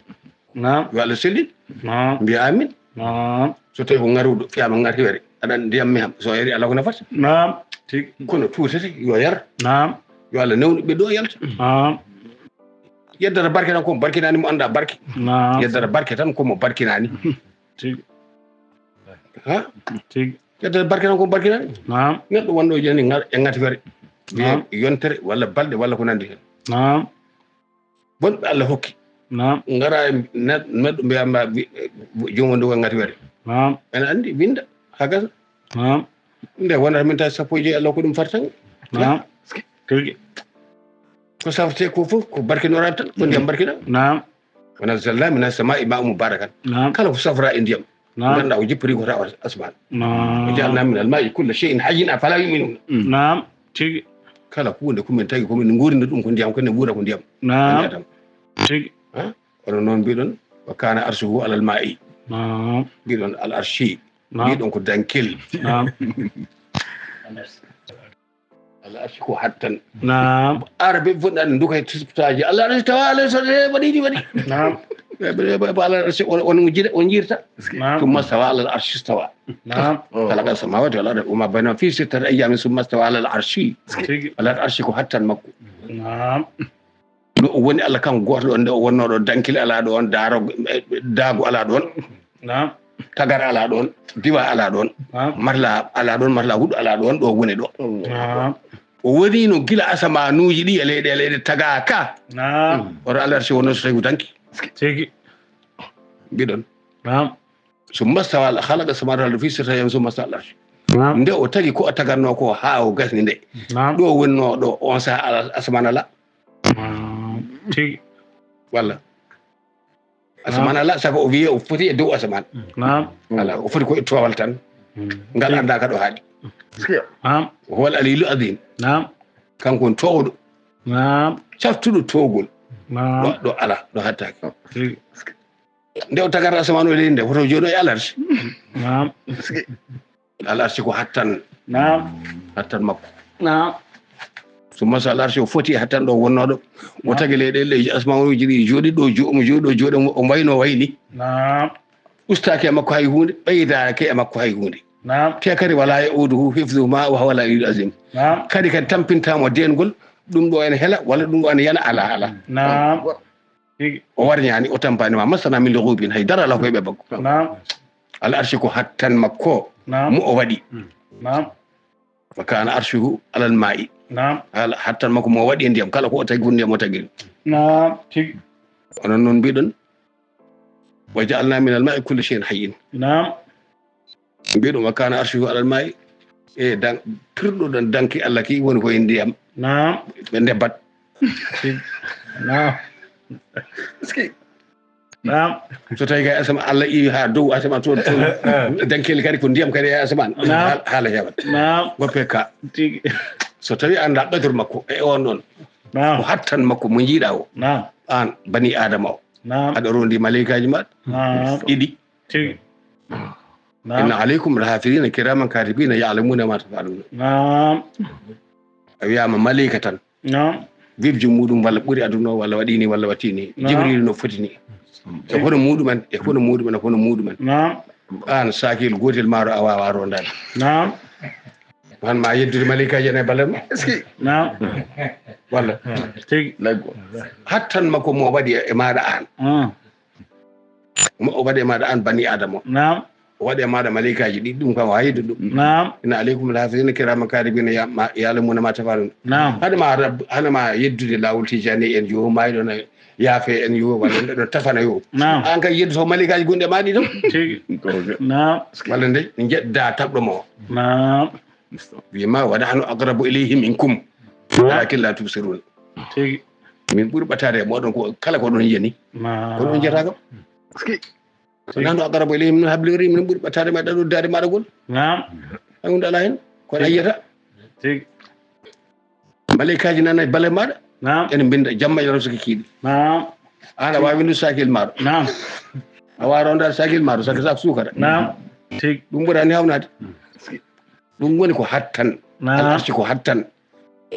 Naam. Yo Allah sellin. Naam. Mbiya amin. Naam. So tawi ko ngaruɗo fiyama ngar hiwere. Aɗa anndi ndiyam meham. So yari Allah ko nafata. Naam. Tigi. Kono tuutete yo yar. Naam. Yo Allah newnu ɓe ɗo yalta. Naam. Yeddata barke tan ko mo barkinaani mo annda barke. Naam. Yeddata barke tan ko mo barkinaani. Tigi. Ha? Tigi. Yeddata barke tan ko mo barkinaani. Naam. Neɗɗo wonɗo jani ngar e ngati fere. Wiye Naam. Yontere walla balɗe walla ko nandi hen. Naam. Bonɓe Allah hokki. Naam. Ngara e ne-, neɗɗo mbiya ma wi-, joom wonde ko ngati fere. Naam. Ene anndi winda ha gasa. Naam. Nde wonata min tawi sappo e joyi Allah ko ɗum fartan. Naam. Tigi. Ko safrete ko fof ko barkinoraade tan, ko ndiyam barkina. Naam. Wa nazzalna mina samaa'i maa'an mubaarakan. Naam. Kala ko safra e ndiyam. Naam. Ngannduɗaa o jippori ko tawa asmaan. Naam. Wa ja'alna minal maa'i kulla shay'in hayyin afala yu'minun. Naam. Tigi. Kala ko huunde ko min tagi ko min nguurina ɗum ko ndiyam, ko ne wuura ko ndiyam. Naam. Ndiyam. Tigi. Ha? Kono noon mbiɗon, wa kana arshuhu alal maa'i. Naam. Mbiɗon al arshi. Naam. Mbiɗon ko dankel. Naam. Al arshi ko hattan. Naam. Arabe fof ɗan nduka e tisbitaaji. Al arshi tawa, al arshi tawa, waɗi ni waɗi. Naam. Ɓe, ɓe, ɓe, ɓe, al arshi on, on jira, on jirta. Naam. Thumma stawa alal arshi stawa. Naam. Khalaqa samawati wal arda wa ma baynahuma fi sittati ayyamin thumma stawa alal arshi. Tigi. Al arshi ko hattan makko. Naam. Ɗo o woni Allah kanko gooto ɗo, nde o wonnoo ɗo, dankil alaa ɗoon, daaro, eh, daago alaa ɗoon. Naam. Tagar alaa ɗoon, diwa alaa ɗoon. Naam. Matla alaa ɗoon, matla huɗo alaa ɗoon, ɗo woni ɗo. Naam. O woni no gila asamaanuuji ɗi e leyɗe, e leyɗe tagaaka. Naam. Oto alarsi wonno so tawi ko danki. Tigi. Mbiɗon. Naam. Summa stawa, khalaqa samawati wal arda fi sittati ayyamin summa stawa alal arshi. Naam. Nde o tagi ko o tagatnoo ko haa o gasni nde. Naam. Ɗo wonnoo ɗo, on saha ala-, asamaan alaa. Naam. Tigi. Walla. Asamaan alaa, sabu o wiyi o foti e dow asamaan. Naam. Alaa, o foti ko e toowal tan. Mm. Ngal anndaa ka ɗo haaɗi. Naam. Huwal aliyyul azim. Naam. Kanko woni toowɗo. Naam. Caftuɗo toowgol. Naam. Ɗo, ɗo alaa, ɗo hattaaki. Tigi. Nde o tagata asamaan o leydi nde, woto jooɗo e alarsi. Naam. Alarsi ko hattan. Naam. Hattan makko. Naam. Summa stawa alal arshi, o foti e hattan ɗo wonnooɗo. O Naam. Tagi leyɗe leydi asamaanuuji ɗi jooɗi ɗo jo-, omo jooɗi ɗo jooɗi omo, omo wayno wayni. Naam. Ustaaki e makko hay huunde, ɓeydaaki e makko hay huunde. Naam. Te kadi wala ya'uduhu hifzuhuma wa huwa al-aliyyul azim. Naam. Kadi kadi tampintaamo deengol, ɗum ɗo ene hela, walla ɗum ɗo ene yana, alaa, alaa. Naam. Tigi. O warñaani, o tampaani ma masana min lughubin, hay dara alaa ko heɓe bakko. Naam. Al arshi ko hattan makko, Naam. Mo o waɗi. Naam. Wa kana arshuhu alal ma'i. Naam. Hala hattan makko mo waɗi e ndiyam, kala ko o tagi ko ndiyam o tagiri. Naam, tigi. Onon noon mbiɗon, wa ja'alna minal ma'i kulli shay'in hayyin. Naam. Mbiɗon wa kana arshuhu alal ma'i. E dan-, pirɗo ɗon danki Allah ki woni ko e ndiyam. Naam. Ɓe ndebbat. Tigi. Naam. Naam. So tawi kay asama Allah iwi ha dow asama toon, toon. Dankeli kadi ko ndiyam kadi e asamaan. Naam. Haal-, haala heewat. Naam. Goppe ka. Tigi. So tawi annda qadru makko e on ɗon. Naam. Ko hattan makko mo jiiɗa o. Naam. An bani Adama o. Naam. Aɗa rondi malaikaaji ma. Naam. Ɗiɗi. Tigi. Naam. Inna alaykum lahafidina kiraman katibina ya'lamuna ma taf'aluna. Naam. A wiyama malaika tan. Naam. Vivju muɗum walla ɓuri aduna o walla waɗi ni walla watti ni. Naam. Jibril no foti ni. E hono muɗumen, e hono muɗumen, e hono muɗumen. Naam. An sakil gotel maaro a wawa rondade. Naam. Han ma yeddude malaikaji en e balal ma. Est-ce que? Naam. Walla. Tigi. Laggo. Hattan makko mo waɗi e maɗa an. Ah. Mo o waɗi e maɗa an bani Adama o. Naam. O waɗi e maaɗa malaykaaji ɗiɗi, ɗum kam a yeddu ɗum. Naam. Inna alaykum alhafizina kirama katibina ya-, ma-, ya'lamuna ma taf'alun. Naam. Hade ma rab-, hade ma yeddude laawol Tijani en yo maayi ɗon yaafe en yo, walla nde ɗon tafana yo. Naam. An kay yeddu to malaykaaji gonɗi e ma ɗi ɗon. Tigi. Naam. Walla nde jedda taɓɗo mo. Naam. Wi ma wa nahnu aqrabu ilayhi minkum. Naam. Walakin la tubsirun. Tigi. Min ɓuri ɓattaade e moɗon ko kala ko ɗon yiyani. Naam. Ko ɗon jiyata kam. Ko nahnu aqrabu ilayhi min hablil warid, min ɓuri ɓattaade ma ɗaɗo daade maɗa gol. Naam. Hay hunde alaa hen. Kono a yiyata. Tigi. Malaykaaji nana e bale maɗa. Naam. Ene mbinda jamma e raw saki kiiɗi. Naam. An a waawi windude sakil maɗo. Naam. A waawi rondaade sakil maɗo, saki sak suukara. Naam. Tigi. Ɗum ɓurani hawnaade. Ɗum woni ko hattan. Naam. Alarsi ko hattan.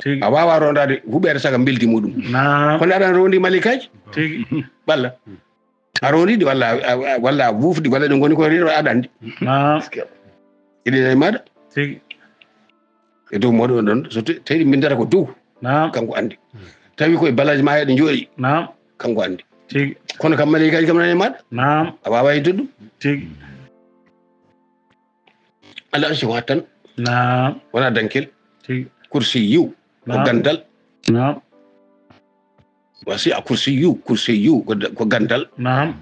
Tigi. A waawa rondaade huɓeere saka mbeldi muɗum. Naam. Kono aɗa rondi malaykaaji? Tigi. Ɓalla. A rondi ɗi walla a, a, walla a wuufdi walla ɗum ngoni ko riro aɗa anndi. Naam. Iɗi nayi maɗa. Tigi. E dow moɗon ɗon, so te-, tawi ɗi mbindata ko dow. Naam. Kanko anndi. Tawi koye balaji ma eɗe jooɗi. Naam. Kanko anndi. Tigi. Kono kam malaykaaji kam nani e maɗa. Naam. A waawa yidde ɗum. Tigi. Alarsi ko hattan. Naam. Wona dankel. Tigi. Kursi yiw. Ko Naam. Gandal. Naam. Wasi a kursi yiw, kursi yiw ko da-, ko gandal. Naam.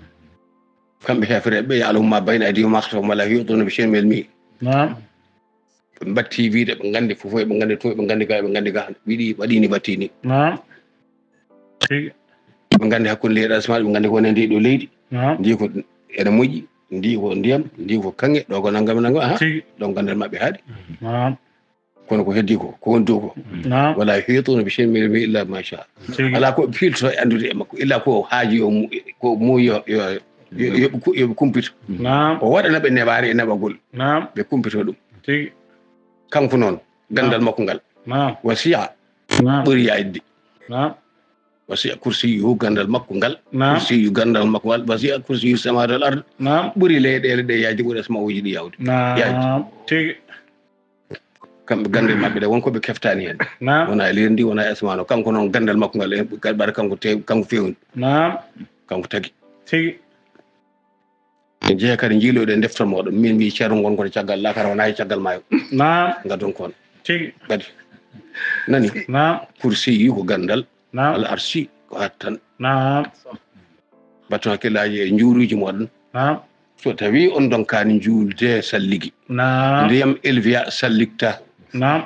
Kamɓe heefereɓe, ya'lamu ma bayna aydihim wa ma khalfahum wa la yuhituna bi shay'in min ilmihi. Naam. Ɓe mbatti wiide ɓe nganndi fof, ɓe nganndi to, ɓe nganndi ga, ɓe nganndi ga. Wiɗi waɗi ni, batti ni. Naam. Tigi. Ɓe nganndi hakkunde leyɗe asmaa, ɓe nganndi ko woni e ndi ɗo leydi. Naam. Ndi ko ene moƴƴi, ndi ko ndiyam, ndi ko kaŋŋe, ɗo ko nanngam, nanngam, aha. Tigi. Ɗon ganndal maɓɓe haaɗi. Naam. Kono ko heddi ko, ko woni dow ko. Naam. Wala yuhituna bi shay'in min ilmihi illa ma sha. Tigi. Alaa ko ɓe fiiltoto e anndude e makko, illa ko haaji yo mu-, ko muuyi yo, yo, yo, yo ɓe ku-, yo ɓe kumpito. Naam. O waɗana ɓe newaare e newagol. Naam. Ɓe kumpito ɗum. Tigi. Kanko noon, ganndal Naam. Makko ngal. Naam. Wasi'a Naam. Ɓuri yaajde. Naam. Wasi'a kursiyyuhu, ganndal makko ngal. Naam. Kursiyyu, ganndal makko ngal. Wasi'a kursiyyu samawati wal ard. Naam. Ɓuri leyɗeele ɗe yaajde, ɓuri asma'uuji ɗi yaawde. Naam. Yaajde. Tigi. Kamɓe gannde maɓɓe ɗe, won ko ɓe keftaani heen. Naam. Wona e leydi ndi, wona e asmaan o. Kanko noon, ganndal makko ngal, e, ɓaɗa kanko te-, kanko feewni. Naam. Kanko tagi. Tigi. En jeeya kadi njiiloɗen deftere mooɗon. Min mbi Ceerno Ngon kono caggal laakara wonaa e caggal maayo. Naam. Ngadon kon. Tigi. Kadi. Nani? Naam. Kursiyyu ko ganndal. Naam. Al arsi ko hattan. Naam. Battu hakkillaaji e njuuruuji mooɗon. Naam. So tawii on ndonkaani njuulde salligi. Naam. Ndiyam elwiya sallikta. Naam.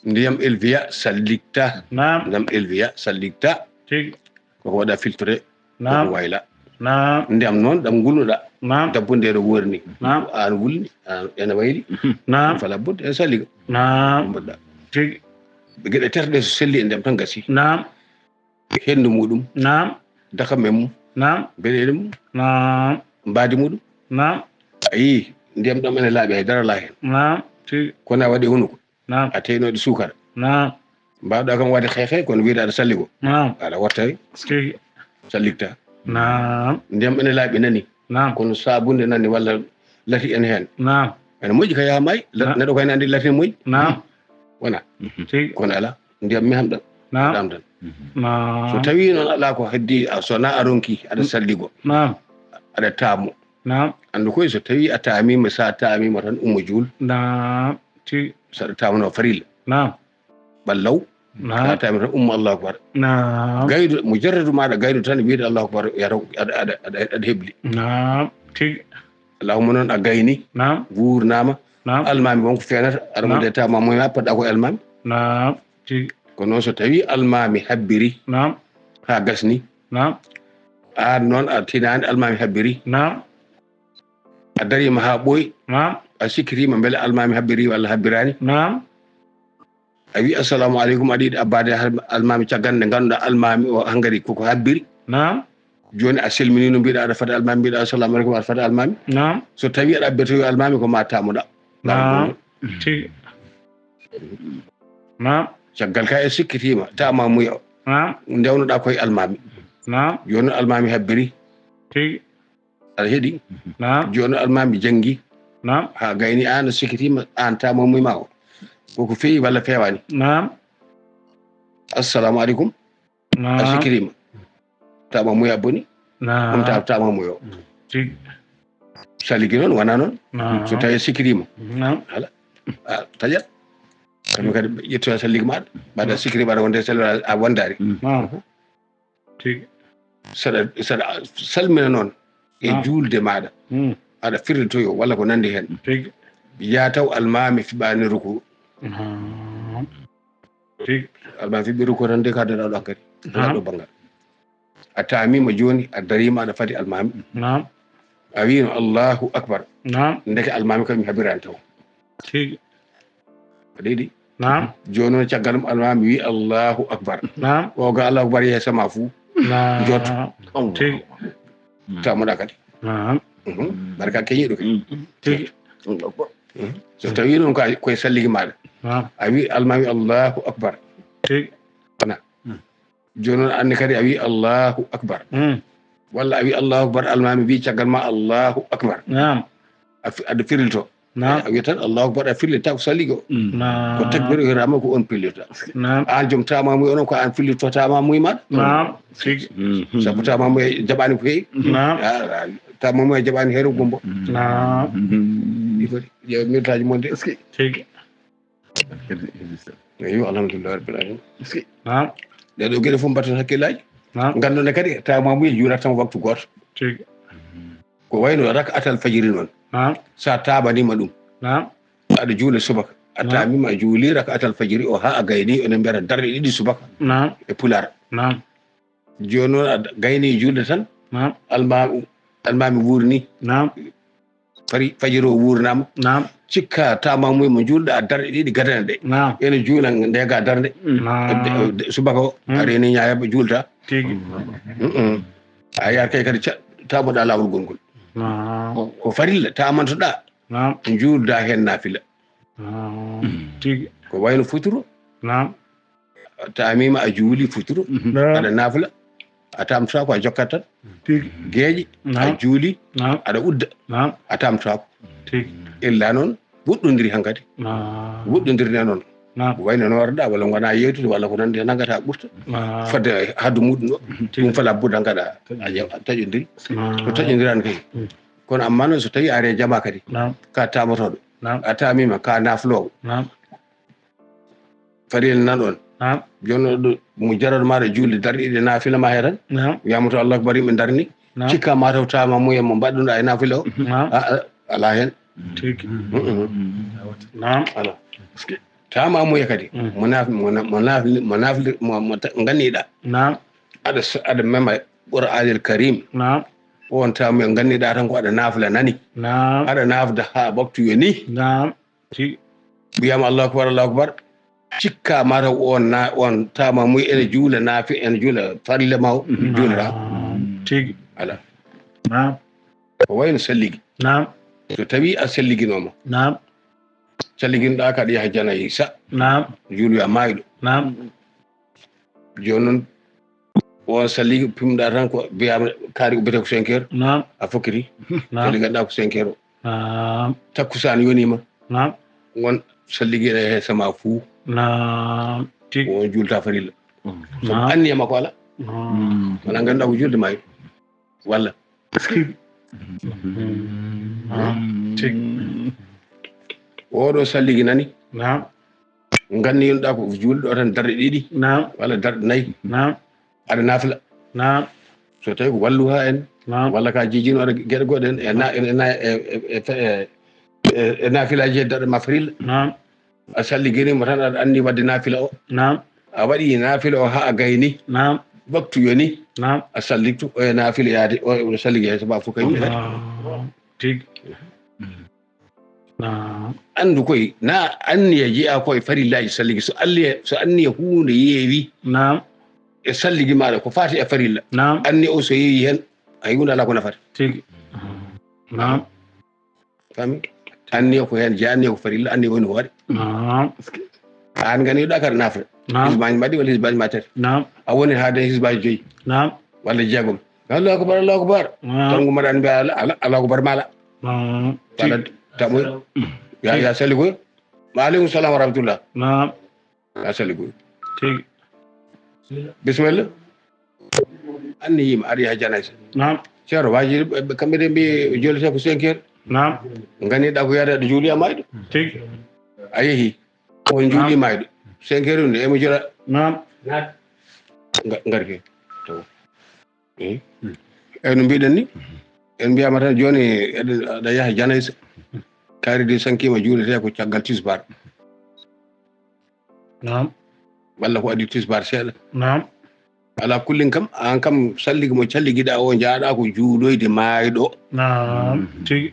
Ndiyam elwiya sallikta. Naam. Ndiyam elwiya sallikta. Tigi. Koko waɗa filtré. Naam. Koko wayla. Naam. Ndiyam noon ɗam ngulnuɗa. Naam. Dabbunde ɗo worni. Naam. Aan wulni, aan ene wayli. Naam. Fala budda, ene salliga. Naam. Mbaɗɗa. Tigi. Geɗe tati ɗe so selli e ndiyam tan gasi. Naam. Henndu muɗum. Naam. Dakam mum. Naam. Beɗeɗe mum. Naam. Mbaadi muɗum. Naam. A yii, ndiyam ɗam ene laaɓi, hay dara alaa heen. Naam. Tigi. Kono a waɗi hunuko. Naam. A teynoɗi suukara. Naam. Mbaawɗa kam waɗde xeexe, kono wiyde aɗa salligo. Naam. Aɗa wattari. Tigi. Sallikta. Naam. Ndiyam ene laaɓi nani. Naam. Kono saabunde nani walla lati en heen. Naam. Ene moƴƴi ka yaha maayi. La-, Naam. Neɗɗo kay ne anndi lati ne moƴƴi. Naam. Wona. Mhm. Tigi. Kono alaa. Ndiyam meham ɗam. Naam. Ɗam tan. Mhm. Naam. So tawii noon alaa ko heddi, a, so wonaa a ronki, aɗa Mm. salligo. Naam. Aɗa taamo. Naam. Anndu koy so tawii a taamiima, so a taamiima tan ummo juul. Naam. Tigi. So aɗa taamanoo farilla. Naam. Ɓallaw. Naam. So a taamiima tan ummo Allahu Akbar. Naam. Gaydo, mujarradu maaɗa gaydo tan wiide Allahu Akbar, yataw aɗa, aɗa, aɗa, aɗa hebli. Naam. Tigi. Allahumma noon a gayni. Naam. Wuurnaama. Naam. Almaami won ko feenata, aɗa Naam. Wonde taamaama, poɗɗa ko almaami. Naam. Tigi. Kono noon so tawii almaami habbiri. Naam. Haa gasni. Naam. Aan noon a tinaani almaami habbiri. Naam. A dariima haa ɓooyi. Naam. A sikkitiima mbele almaami habbiri walla habbiraani. Naam. A wii, "Assalamu aleykum," aɗa yiɗi abbaade hal-, almaami caggal nde ngannduɗaa almaami o hangari koko habbiri. Naam. Jooni a selminiino, mbiɗa aɗa fada almaami, mbiɗa assalamu aleykum, aɗa fada almaami. Naam. So tawii aɗa abbitoyo almaami ko ma taamoɗaa. Naam. Tigi. Naam. Caggal ka e sikkitiima, taamaamuya o. Naam. Ndewnoɗaa koye almaami. Naam. Jooni almaami habbiri. Tigi. Aɗa heɗi? Naam. Jooni almaami janngi. Naam. Haa gayni aan a sikkitiima, aan taamaamuya ma o. Koko feewi walla feewaani? Naam. Assalamu aleykum. Naam. A sikkitiima. Taamaamuya boni. Naam. Ɗum ta-, taamaamuya o. Tigi. Salligi noon wonaa noon. So tawi a sikkitiima, ala, a taƴat. Kamɓe kadi ƴettoya salligi maɗa, mbaɗa sikkiri, mbaɗa wonde sel a wondaari. Tigi. Saɗa saɗa salmina noon e juulde maɗa, aɗa firlitoyo walla ko nandi heen. Tigi. Yaa taw almaami fiɓaani ruku. Tigi. Almaami fiɓɓi ruku tan de ka daɗa ɗo hankadi. Daɗa ɗo banngal. A taamima jooni, a darima, aɗa fadi almaami. Naam. A wiino Allahu Akbar. Naam. Ndeke almaami kam mi habirani taw. Tigi. Aɗa yiɗi? Naam. Jooni noon caggal mum almaami wi Allahu Akbar. Naam. O ga Allahu Akbar yeesa ma fuu. Naam. Jot. Tigi. Tamoɗa kadi. Naam. Barka keñiɗo kadi. Tigi. So tawi noon ko koye salligi maɗa. Naam. A wi almaami Allahu Akbar. Tigi. Ana. Jooni noon anne kadi a wi Allahu Akbar. Walla a wi Allahu Akbar, almaami wi caggal ma Allahu Akbar. Naam. A fi-, aɗa firlito. Naam. A wiyat tan Allahu Akbar, a firlita ko salligi o. Naam. Ko takbir o hirama ko on firlita. Naam. An joom tamamuye onon ko an firlito tamamuye maɗa. Naam. Tigi. Sabu tamamuye jaɓani ko heewi. Naam. A, a, tamamuye jaɓani heeru gumbo. Naam. Ɗi foti ƴeewa minutaji mon de. Tigi. Eyi, alhamdulillahi rabbil alamin. Naam. Ɗe ɗo geɗe fof mbatten hakkillaaji. Naam. Ngannduɗen kadi tamamuye juulat tan waktu gooto. Tigi. Ko wayno rak'atal fajiri noon. Naam. Sa tabanima ɗum. Naam. Aɗa juula subaka. A tamima a juuli rak'atal fajiri o ha a gayni, ene mbiyata darɗe ɗiɗi subaka. Naam. E pulaar. Naam. Jooni noon a gayni juulde tan. Naam. Alma-, almaami wuurni. Naam. Fari fajiri o wuurnama. Naam. Cikka tamamuye mo juulɗa a darɗe ɗiɗi gadane ɗe. Naam. Ene juula ndega darnde. Naam. De, de, subaka o a reni ñaayaba juulta. Tigi. Mm-mm. A yar kay kadi ca-, tamoɗa laawol gongol. Naam. Ko, ko farilla tamantoɗa. Naam. Juulda heen naafila. Naam. Tigi. Ko wayno futuro. Naam. Tamima a juuli futuro. Naam. Aɗa naafila. A tamtotako a jokkat tan. Tigi. Geeƴe. Naam. A juuli. Naam. Aɗa udda. Naam. A tamtotako. Tigi. Illa noon woɗɗondiri hankadi. Naam. Woɗɗondirde noon. Naam. Ko wayno noorɗa walla gona yewtude walla ko nande nangata ɓurta. Naam. Fodde haddu muɗum o. Tigi. Ɗum fala budda ngaɗa. A ƴeewa taƴondiri. Naam. Ko taƴondirani kay. Mm. Kono amma noon so tawi a are jama kadi. Naam. Ka tamotoɗo. Naam. A tamima ka naflowo. Naam. Farilla nan on. Naam. Jooni ɗo mo jarata maɗa julde darɗe ɗiɗi nafila ma he tan. Naam. Wiyama to Allahu Akbar yimɓe darni. Naam. Cikka ma taw tamamuye mo mbaɗɗuɗa e nafila o. Naam. A, a, ala hen. Tigi. Mm-mm. Naam. Ala. Tamamuye kadi. Mm. Mo naf-, mo na-, mo nafli-, mo nafli-, mo, mo ta-, ganniɗa. Naam. Aɗa s-, aɗa mema Qur'anil Karim. Naam. On tamamuye ganniɗa tan ko aɗa nafila nani. Naam. Aɗa nafda ha waktu yoni. Naam. Tigi. Wiyama Allahu Akbar, Allahu Akbar. Cikka ma taw on na, on tamamuye ene juula nafi-, ene juula farilla ma o, juulata. Naam. Tigi. Ala. Naam. Ko wayno salligi. Naam. So tawi a salliginoma. Naam. Salliginoɗa kaɗa yaha janayisa. Naam. Juuloya mayɗo. Naam. Jooni noon, on salligi pimɗa tan ko mbiyama kaari ko biyete ko cinq heures. Naam. A fokkiti. Naam. Kadi ganduɗa ko cinq heures o. Naam. Takkusaan yonima. Naam. Ngon salligi ene he sama fuu. Naam. Tigi. On juulta farilla. Sabu anniya makko ala. Naam. Wala ganduɗa ko julde mayo. Walla. Tigi. Oɗo salligi nani. Naam. Ganni yonɗa ko julɗo tan darɗe ɗiɗi. Naam. Walla darɗe nayi. Naam. Aɗa nafila. Naam. So tawi ko walluha en. Naam. Walla ka jijino aɗa geɗe goɗɗe en. E na-, e na-, e, e, e, e, e nafilaji he darɗe ma farilla. Naam. A salliginima tan aɗa anni wadde nafila o. Naam. A waɗi nafila o ha a gayni. Naam. Waktu yoni. Naam. A salliktu o e nafila yaade o, o salligi hay saba fof kañum en. Naam. Tigi. Naam. Andu koy na anniya jeeya koye farillaji salligi. So alliya, so anniya hunde yeewi. Naam. E salligi maɗa ko fati e farilla. Naam. Anniya o so yeewi hen hay hunde ala ko nafata. Tigi. Naam. Fami? Anniya ko heen jeyaa, anniya ko farilla, anniya woni hoore. Naam. Aan ganiiɗo kaɗa nafila. Naam. Hisbaaji mbaɗi walla hisbaaji ma tati. Naam. A woni haade hisbaaji joyi. Naam. Walla jeegom. Allahu akbar, Allahu akbar. Naam. Tan ko mbaɗa mbiya ala, ala, Allahu akbar mala. Naam. Walla tamoy. Ya, ya sali koy. Wa aleykum salam wa rahmatullah. Naam. Ya sali koy. Tigi. Bismillah. Anni yima ari ha janaysa. Naam. Ceerno waaji ɓe, ɓe, kamɓe de mbi jolete ko cinq heures. Naam. Ngani ɗa ko yaade aɗa juuli a mayɗo. Tigi. A yehi. On juuli mayɗo. Cinq heures ni, emo jooɗa. Naam. Nga-, ngarke. To. Eh? Eh, no mbiɗen ni? En mbiyama tan jooni eɗen, aɗa yaha janaysa. Kaari de sankima juulete ko caggal tisbar. Naam. Walla ko addi tisbar seeɗa. Naam. Ala kullin kam, an kam salligi mo calligiɗa o jaaɗa ko juuloyde mayɗo. Naam. Tigi.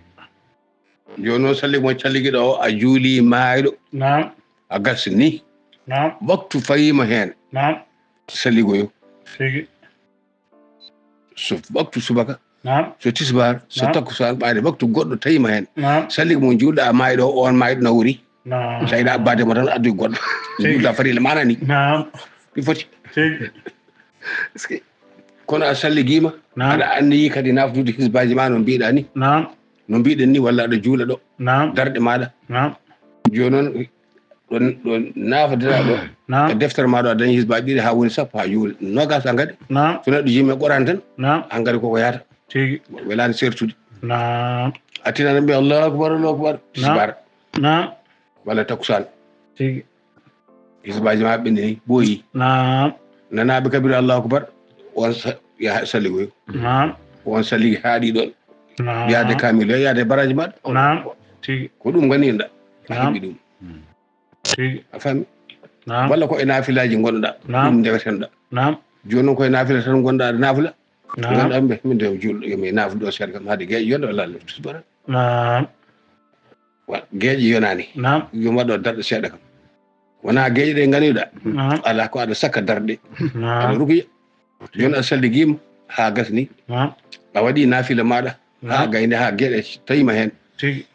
Jooni noon salligi mo calligiɗa o a juuli mayɗo. Naam. A gasni. Naam. Waktu fayima heen. Naam. Salligoyo. Tigi. So waktu subaka. Naam. So tisbar, so takkusaan, ɓaade waktu goɗɗo tawima heen. Naam. Salligi mo juulɗa mayɗo o, on mayɗo na wuri. Naam. Tawiɗa abbade mo tan addu goɗɗo. Tigi. Juulɗa farilla mana ni. Naam. Ɗi foti. Tigi. Est-ce que kono a salligiima, naam, aɗa anniyi kadi nafdude hisbaaji ma no mbiɗa ni. Naam. No mbiɗen ni walla aɗa juula ɗo. Naam. Darɗe maɗa. Naam. Jooni noon ɗo, ɗo nafdata ɗo. Naam. E deftere maɗa a dañi hisbaaji ɗiɗi ha woni sappo ha juula. Nogas a ngadi. Naam. So neɗɗo jimi e Qur'an tan. Naam. A ngadi koko yahata. Tigi. Welani sertude. Naam. A tinana mbiya Allahu akbar, Allahu akbar. Naam. Tisbar. Naam. Walla takkusaan. Tigi. Hisbaaji ma ɓenni ɓooyi. Naam. Nanaɓe kabira Allahu akbar. On sa-, yaha salligoyo. Naam. On salligi haaɗi ɗon. Naam. Yaade kamil, yaade baraji maɗa. Naam. Tigi. Ko ɗum ganirɗa. A, naam, heɓi ɗum. Tigi. A faami? Naam. Walla ko e naafilaaji ngonɗa. Naam. Ɗum ndewetenɗa. Naam. Jooni noon ko e naafila tan ngonɗa, aɗa naafila. Naam. Ngonɗa mbe, min de juulɗo, yo mi naafila ɗo seeɗa kam, haade geeƴe yonde walla Allah tusbara. Naam. Wa-, geeƴe yonaani. Naam. Yo mi waɗo darɗe seeɗa kam. Wona geeƴe ɗe nganiɗa. Naam. Ala ko aɗa sakka darɗe. Naam. Aɗa rukuya. Jooni a salligiima haa gasni. Naam. A waɗi naafila maɗa. Haa, naam, gayni haa geeƴe tawima heen. Tigi.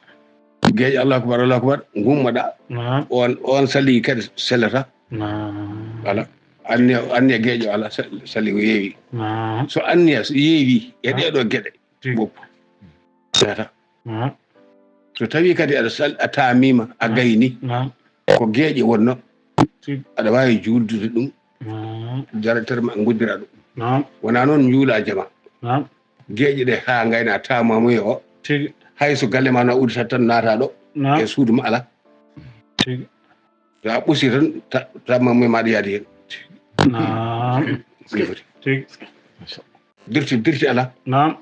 Geeƴe Allahu akbar, Allahu akbar, ngummoɗa. Naam. On, on salligi kadi sellata. Naam. Voilà. Anniya, anniya geeƴo ala, sa-, salligo yeewi. Naam. So anniya yeewi e, naam, ɗeɗo geɗe. Tigi. Ɓop. Sellata. Naam. So tawi kadi aɗa sal-, a tamima, a, naam, gayni. Naam. Ko geeƴe wonno. Tigi. Aɗa waawi juuldude ɗum. Naam. Jaratere ma ngoddira ɗum. Naam. Wona noon njuula jama. Naam. Geeƴe ɗe haa ngayna tamamuye o. Tigi. Hay so galle ma na uddita tan naata ɗo. Naam. E suudu ma ala. Tigi. So a ɓusi tan ta-, tamamuye maɗa yaadi heen. Naam. Ɗi foti. Tigi. Dirti, dirti ala. Naam.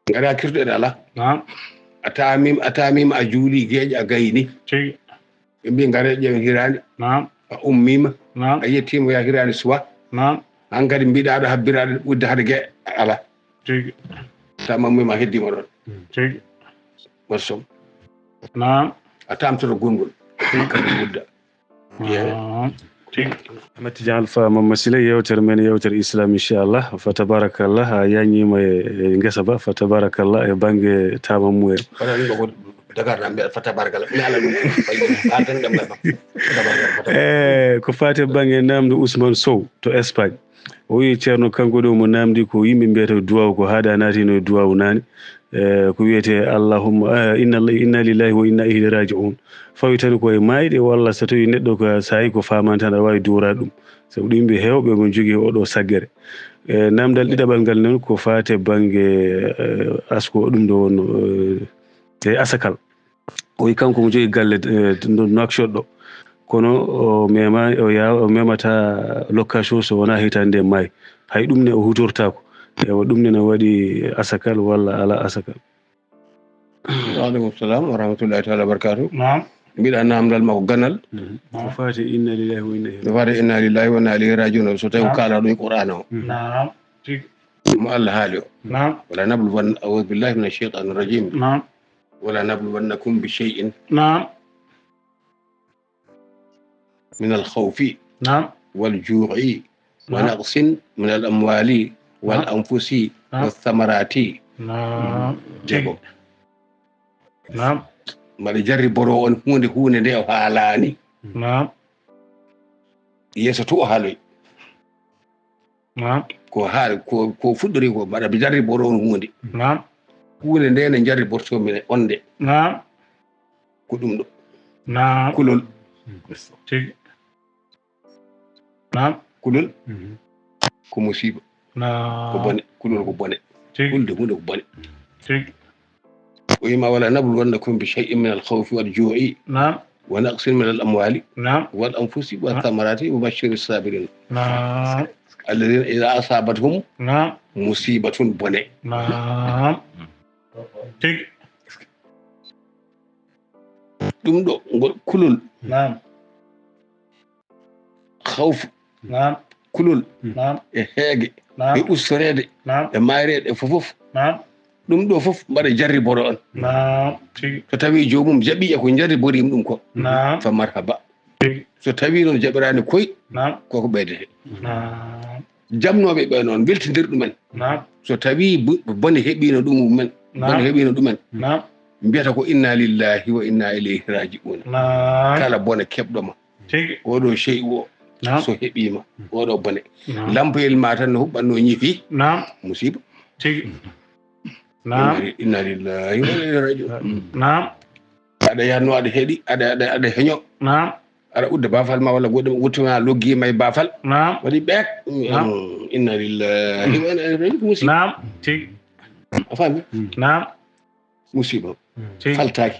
Ngara kirɗe ɗe ala. Naam. A tamim, a tamima a juuli geeƴe a gayni. Tigi. Ɓe mbi ngare ƴeewen hiraani. Naam. A ummima. Naam. A yettima ya hiraani suwa. Naam. Hankadi mbiɗa ɗo habbiraɗo udde hade ge ala. Tigi. Tamamuye ma heddima ɗon. Tigi. Waɗ som. Naam. A tamtoto gongol. Tigi. Kadi udda. Yeewe. Ah, tigi. Ahmed Tidiane Alpha Mamma Sile, yewtere men, yewtere Islam, inchallah. Fa tabarakallah, a yañima e, e ngesa ba, fa tabarakallah, e bannge tamamuye. Wala ɗum ɗo ko Dakar na mbiya fa tabarakallah. Mi ala ɗum. Fa tabarakallah. Eh, ko faati e bannge namdu Ousmane Sow to Espagne. O wi Ceerno, kanko ɗo mo namdi ko yimɓe mbiyata duwaw, ko haaɗa naatino e duwaw naane. Eh, ko wiyete allahumma, eh, inna, inna lillahi wa inna ilayhi raji'un. Fawi tan ko e maayɗe walla so tawi neɗɗo ko saayi ko faamani tan aɗa waawi duwraade ɗum. Sabu ɗum yimɓe heewɓe ko njogii oɗo saggere. Eh, namdal ɗiɗaɓal ngal noon ko faate bannge, eh, asko ɗum ɗo won, eh, e asakal. O wi kanko mo jogii galle, eh, no, Nouakchott ɗo. Kono o mema, o ya-, o memata location so wonaa hitaande nde maayi. Hay ɗum ne o hutortaako. Ewa, ɗum ne no waɗi asakal walla alaa asakal. Waaleykum salam wa rahmatullahi taala wa barakatuh. Naam. Mbiɗa namdal ma ko ganal. Mhm. Naam. Ko faati inna lillahi wa inna ilayhi. Ko faati inna lillahi wa inna ilayhi rajiun. So tawi ko, naam, kaala ɗum e Qur'an o. Mhm. Naam. Tigi. Mo Allah haali o. Naam. Wala nabluwanna, a'udhu billahi minash shaitanir rajim. Naam. Wala nabluwannakum bi shay'in. Naam. Min al khawfi. Naam. Wal ju'i. Wa, naam, naqsin min al amwali wal, naam, anfusi, naam, wa thamarati. Naam. Jeego. Naam. Mbaɗa jarriboro on huunde, huunde nde o haalaani. Naam. Yeeso to o haaloy. Naam. Ko haa, ko, ko fuɗɗori ko mbaɗa mi jarriboro on huunde. Naam. Huunde nde ne jarriborto mi on nde. Naam. Ko ɗum ɗo. Naam. Kulol. Tigi. Naam. Kulol. Mhm. Ko musiba. Naam. Ko bone. Kulol ko bone. Tigi. Hulde huunde ko bone. Tigi. O wiima, "ولنبلونكم بشيء من الخوف والجوع نعم. ونقص من الأموال نعم. والأنفس والثمرات وبشر الصابرين." نعم. الذين إذا أصابتهم نعم. مصيبة bone. نعم. Tigi. Ɗum ɗo, ngol kulol. Naam. Khawfu. Naam. Kulol. Naam. E heege. Naam. E ustoreede. Naam. E maayreede, e fof fof. Naam. Ɗum ɗo fof mbaɗa jarriboro on. Naam. Tigi. So tawi joomum jaɓi e ko jarriboriim ɗum ko. Naam. Fa marhaba. Tigi. So tawi noon jaɓiraani koy, naam. Koko ɓeydete. Naam. Jamnooɓe ɓe noon, weltindir ɗumen. Naam. So tawi bu-, bone heɓiino ɗum mumen, naam. Bone heɓiino ɗumen, naam. Mbiyata ko, "Inna lillahi wa inna ilayhi raji'un." Naam. Kala bone keɓɗo ma. Tigi. Oɗo shey o, naam. So heɓiima, oɗo bone. Naam. Lampoyel ma tan no huɓɓatno ñifi. Naam. Musiba. Tigi. Naam. Inna lillahi wa inna ilayhi raji'un. Naam. Aɗa yahnoo, aɗa heɗi, aɗa, aɗa, aɗa heño. Naam. Aɗa udda baafal ma walla goɗɗum, wuttima loggi ma e baafal. Naam. Waɗi ɓeek. Naam. Mm, inna lillahi wa inna ilayhi raji'un. Musiba. Naam. Tigi. A faami? Naam. Musiba. Tigi. Faltaaki.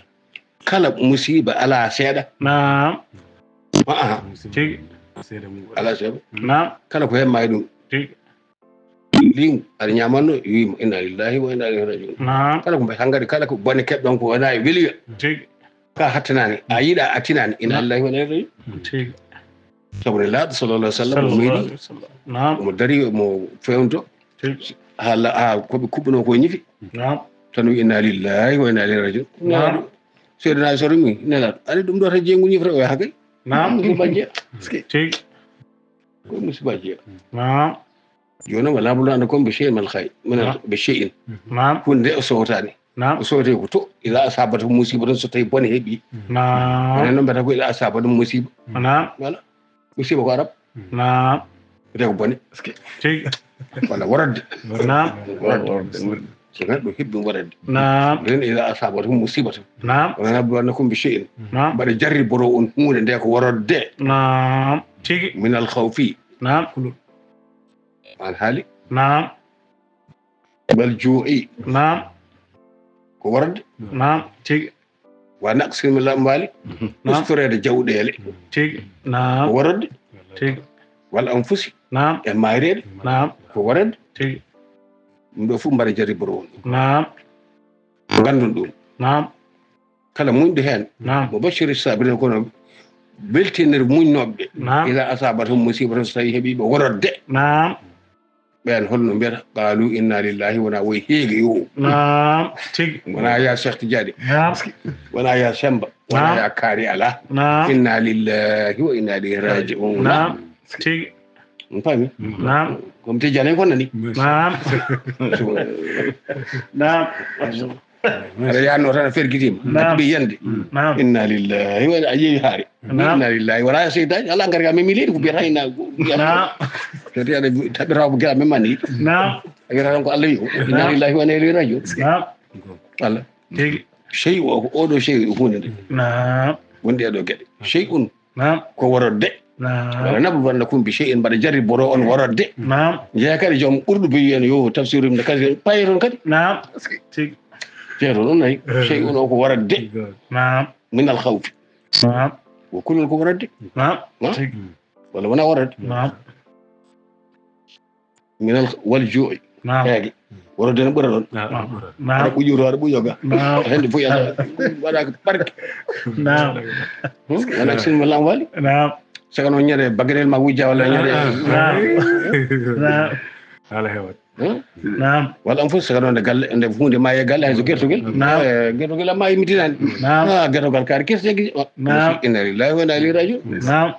Kala musiba alaa seeɗa. Naam. A'a. Tigi. Alaa seeɗa. Naam. Kala ko hemma e ɗum. Tigi. Liingu, aɗa ñaamanno, wiima, "Inna lillahi wa inna ilayhi raji'un." Naam. Kala ko mbaɗi, hankkadi kala ko bone keɓɗon ko wona e weliyo. Tigi. Ka hattanaani, a yiɗa a tinaani, "Inna lillahi wa inna ilayhi raji'un." Tigi. Sabu ne laaɗo sallallahu alaihi wasallam, o meeɗi, naam. Omo dari, omo fewnto. Tigi. Haa la-, haa ko ɓe kuɓɓunoo ko ñifi. Naam. Tan wi, "Inna lillahi wa inna ilayhi raji'un." Naam. Seydina Aisha wi, "Nelaaɗo, ari ɗum ɗo tan jeyngu ñifre o yaha kay." Naam. Ko bajje. Tigi. Ko musiba jeya. Naam. Jooni, "ولنبلونكم بشيء من الخوف، من ال-، بشيء." Naam. Huunde nde o sowtaani. Naam. O sowtee ko to, "إذا أصابتهم مصيبة", so tawi bone heɓi. Naam. Wonaa noon mbiyata ko, "إذا أصابتهم مصيبة." Naam. Wala. Musiba ko arab. Naam. Wiyetee ko bone. Tigi. Walla warodde. Naam. Warodde. So neɗɗo heɓi ɗum waɗande. Naam. Nden, "إذا أصابتهم مصيبة." Naam. "ولنبلونكم بشيء." Naam. Mbaɗa jarriboro on huunde nde ko warodde. Naam. Tigi. "من الخوف." Naam. An haali? Naam. "والجوع." Naam. Ko warodde. Naam. Tigi. "ونقص من الأموال." Naam. Ustoreede jawɗeele. Tigi. Naam. Ko warodde. Tigi. "والأنفس." Naam. E maayreede. Naam. Ko warodde. Tigi. Ɗum ɗo fof mbaɗa jarriboro on. Naam. Nganndon ɗum. Naam. Kala muñɗo heen. Naam. "وبشر الصابرين", kono weltinir muñnooɓe ɓe. Naam. "إذا أصابتهم مصيبة", so tawi heɓi ɓe warodde. Naam. Ɓeen holno mbiyata? "قالوا إنا لله", wona woy heege yo. Naam, tigi. Wona ya Cheikh Tidiane. Naam. Wona ya Samba. Wona ya Kaari alaa. Naam. "إنا لله وإنا إليه راجعون." Naam, tigi. On paami? Naam. Comme Tidiane en kon nani. Naam. Naam. Aɗa yaanno tan a fergitiima. Naam. A tuɓi yande. Naam. "إنا لله وإنا"، a yeewi haare. Naam. "إنا لله". Wona seytaane, alaa ngarga men mi leydi ko mbiyata inna. Naam. Kadi aɗa taɓira ko mbiyata men mani. Naam. A wiyata tan ko Allah wi ko. "إنا لله وإنا إليه راجعون." Naam. Allah. Tigi. Shay'u o ko oɗo shay'u e huunde nde. Naam. Wonde e ɗo geɗe. Shay'un. Naam. Ko warodde. Naam. "ولنبلونكم بشيء", mbaɗa jarriboro on warodde. Naam. Jeeya kadi joom ɓurɗo beyi en yo tafsiru nde kadi paye toon kadi. Naam. Tigi. Jeeya toon on nayi. Eh. Shay'un o ko warodde. Naam. "من الخوف". Naam. Ko kulol ko warodde. Naam. Naam. Tigi. Walla wona warodde. Naam. "من ال-، والجوع". Naam. Heege. Warodde no ɓura ɗon. Naam. Naam. Aɗa ɓuƴo to, aɗa ɓuƴo ga. Naam. Hende fof yalla waɗa ko barke. Naam. Hmm? Wala sinno lan wali. Naam. Saka noon ñande baganel ma wujja walla ñande. Naam. Naam. Haala heewat. Hmm? Naam. Walla on fof saka noon nde galle, nde huunde ma e galle hay so gertogel. Naam. Eh, gertogel amma yimmitinaani. Naam. Ah, gertogal kaari kese gi. Naam. Inna lillahi wa inna ilayhi raji'un. Naam.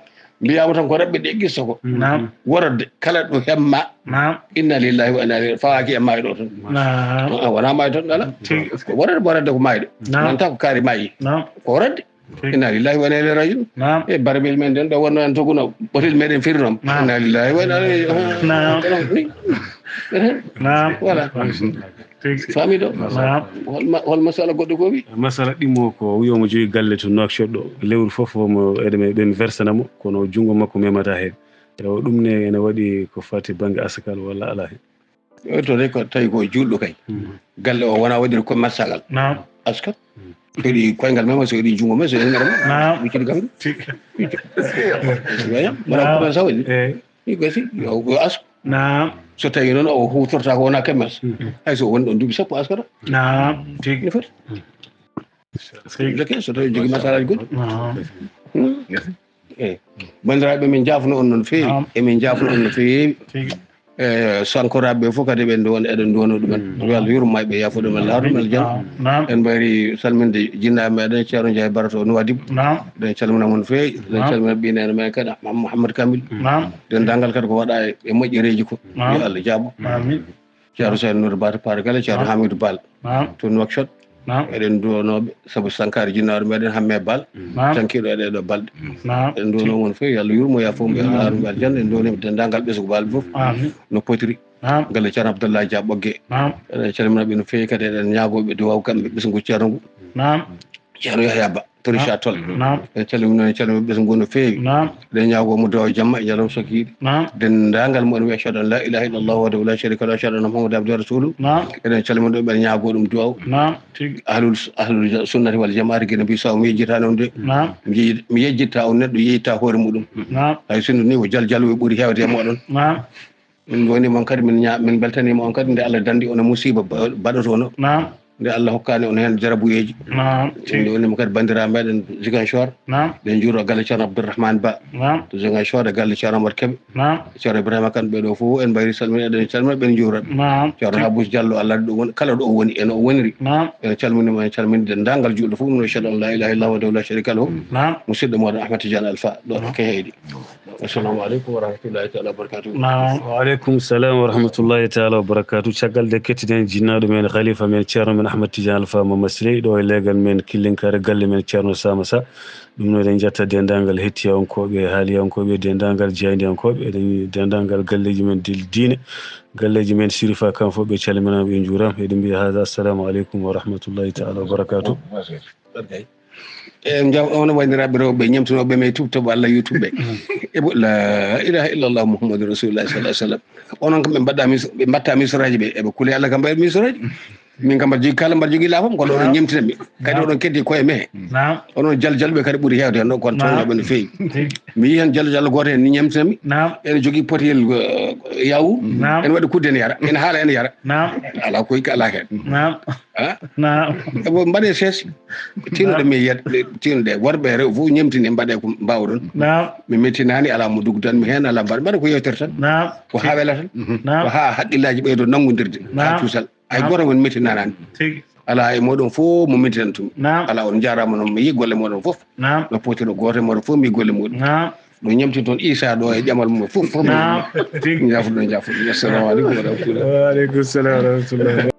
Mbiyaama tan ko raɓɓiɗe qissa ko. Naam. Warodde kala ɗo hemma. Naam. Inna lillahi wa inna ilayhi, fawaaki e maayɗo toon. Naam. Ah, wona maayɗo toon, ala. Tigi. Ko warodde, warodde ko maayɗo. Naam. Nanta ko kaari maayi. Naam. Ko warodde. Tigi. Inna lillahi wa inna ilayhi raji'un. Naam. E barbel men den ɗo wonno en toguno, ɓotel meɗen firi noon. Naam. Inna lillahi wa inna ilayhi. Naam. Ko noon ni. Naam. Voilà. Tigi. Faami ɗo? Naam. Hol ma-, hol masala goɗɗo ko wi? Masala ɗimmo ko wi omo jogi galle to Nouakchott ɗo. Lewru fof omo ede men, ɓen versana mo, kono junngo makko memata heen. Ewa, ɗum ne ene waɗi ko fati bannge asakal walla alaa heen? Ewa, to de ko tawi ko juulɗo kay. Hmm. Galle o wona waɗiri commerçagal. Naam. Askar. Heɗi koyngal men, so heɗi junngo men, so heɗi ngaɗa men. Naam. Wiccidi kam. Tigi. Wicco. Waya, mbaɗa Naam. Ko ɗon sawaji. Eh. Ɗi gasi, yo, yo asko. Naam. So tawi noon o huutorta ko wona kemes. Mm. Hay so woni ɗon duuɓi sappo askata. Naam. Tigi. Ne foti. Tigi. Jokke, so tawi jogi masalaji goɗɗi. Naam. Hmm. Eh. Banndiraaɓe, min njaafno on no feewi. Naam. Emin njaafno on no feewi. Tigi. E sankoraaɓe ɓe fof kadi ɓen ɗon eɗen nduwano ɗumen. Mm. Yo Allah yurmo e ɓe, yaafo ɗumen, laaro ɗumen aljanna. Naam. En mbayri salminde jinnaaɓe meɗen Ceerno Njaay Bara to Nuwaadib. Naam. Eɗen calmina mon feewi. Eɗen Naam. Calmina ɓii neene men kadi Mouhammad Kamil. Naam. Denndaangal kadi ko waɗa e moƴƴereeji ko. Naam. Yo Allah jaabo. Amin. Ceerno Seydou Nour Bata Paare Gale, Ceerno Naam. Hamidou Bal. Naam. To Nouakchott. Naam. Eɗen nduwanooɓe sabu sankaare jinnaaɗo meɗen Hamme Bal. Naam. Cankiiɗo e ɗee ɗo balɗe. Naam. Eɗen nduwanoo mon fof, yo Allah yurmo, yaafo mo, yo Allah Naam. Haarmo aljanna. En nduwanima denndaangal ɓesngu Bal fof. Amin. No potiri. Naam. Galle Ceerno Abdallah Dia Ɓogge. Naam. Eɗen calmina ɓe no feewi kadi, eɗen ñaagoo ɓe duwaaw kamɓe ɓesngu Ceerno ngu. Naam. Ceerno Yahya Ba, to Richard Toll. Naam. En calmina, en calmina ɓesngu ngu no feewi. Naam. Eɗen ñaagoo mo duwaaw jamma e ñalawma so kiiɗi. Naam. Denndaangal mo en wiya ashhadu an la ilaha illallah wahdahu la sharika lahu, ashhadu anna Muhammadan abduhu wa rasuluhu. Naam. Eɗen calmina ɗum, eɗen ñaagoo ɗum duwaaw. Naam. Tigi. Ahlul, ahlul sunnati wal jamaati gila mbi saw mi yejjitaani on de. Naam. Mi yejji-, mi yejjitta on neɗɗo yeyta hoore muɗum. Naam. Hay sinno ni ko jal jal o ɓuri heewde e moɗon. Naam. Min ngonii mon kadi, min ña-, min mbeltaniima on kadi nde Allah danndi on e musiiba ba-, baɗoto on o. Naam. Nde Allah hokkaani on heen jarabuyeeji. Naam. Min ngonii mo kadi banndiraaɓe meɗen Ziguinchor. Naam. Ɗen njuuro galle Ceerno Abdourahmane Ba. Naam. To Ziguinchor e galle Ceerno Omar Kebe. Naam. Ceerno Ibrahima Kane ɓee ɗo fof en mbayri salmina, eɗen calmina ɓen njuura ɓe. Naam. Ceerno Habous Diallo, Allah ɗo woni, kala ɗo o woni, eno o woniri. Naam. En calmini mo, en calmini denndaangal juulɓe fof, no ashhadu an la ilaha illallah wahdahu la sharika lahu. Naam. Musidɗo mooɗon Ahmad Tidiane Alpha, ɗo Naam. Keheyɗi. Assalamu aleykum wa rahmatullahi taala wa barakatuh. Naam. Wa aleykum salam wa rahmatullahi taala wa barakatuh. Caggal nde kettinen jinnaaɗo men, khalifa men, ceerno men Ahmad Tidiane Alpha Mama Sirey, ɗo e leegal men Killinkare, galle men ceerno Sama Sa. Ɗum noon eɗen njetta denndaangal hettiyankooɓe, haaliyankooɓe, denndaangal jaayndiyankooɓe, eɗen denndaangal galleeji men dil-, diine, galleeji men Sirifa, kam fof ɓe calminaama, ɓe njuuraama. Eɗen mbiya haada, assalamu aleykum wa rahmatullahi taala wa barakatuh. Barkay. E, jam, on wayndiraɓe rewɓe ñemtinooɓe men YouTube, to Allah YouTube ɓe. E bo, la ilaha illallah Muhammadu Rasulullah sallallahu alaihi wasallam. Onon kam ɓe mbaɗa mis-, ɓe mbatta misraji ɓe, eɓe kuli Allah kam mbaɗa misraji. Min kam mbaɗa jogi kala, mbaɗa jogi lafam, kono oɗon ñemtina mi. Kadi Naam. Oɗon keddi koye mehe. Naam. Onon jal jal ɓe kadi ɓuri hewde hen ɗo, kono Naam. Tawnaɓe no feewi. Tigi. Mi yii hen jal jal goto hen ni ñemtina mi. Naam. Ene jogi potiyel, eh, yawu. Naam. Ene waɗi kudde ene yara, ene haala ene yara. Naam. Ala ko hikka ala hen. Naam. Ah? Naam. Ebo mbaɗe ses. Tinoɗe Naam. Mi yiyat, tinoɗe worɓe e rewɓe fof ñemtini mbaɗe ko mbawɗon. Naam. Mi mettinani ala mo dugdan mi hen, ala mbaɗ, mbaɗa ko yewtere tan. Naam. Ko ha wela tan. Naam. Ko ha haqqillaji ɓeydo nanngodirde. Ha Naam. Cuusal. Hay Naam. Goto mon mettinanani. Tigi. Ala e moɗon fof mo mettinan tumi. Naam. Ala on jarama noon mi yi golle moɗon fof. Naam. No potino goto e moɗon fof mi yi golle muɗum. Naam. No ñamti toon Isa ɗo e ƴamal mum fof, fof. Naam. Tigi. Jaafuɗo, jaafuɗo. Assalamu aleykum wa rahmatullah. Wa aleykum salam wa rahmatullah.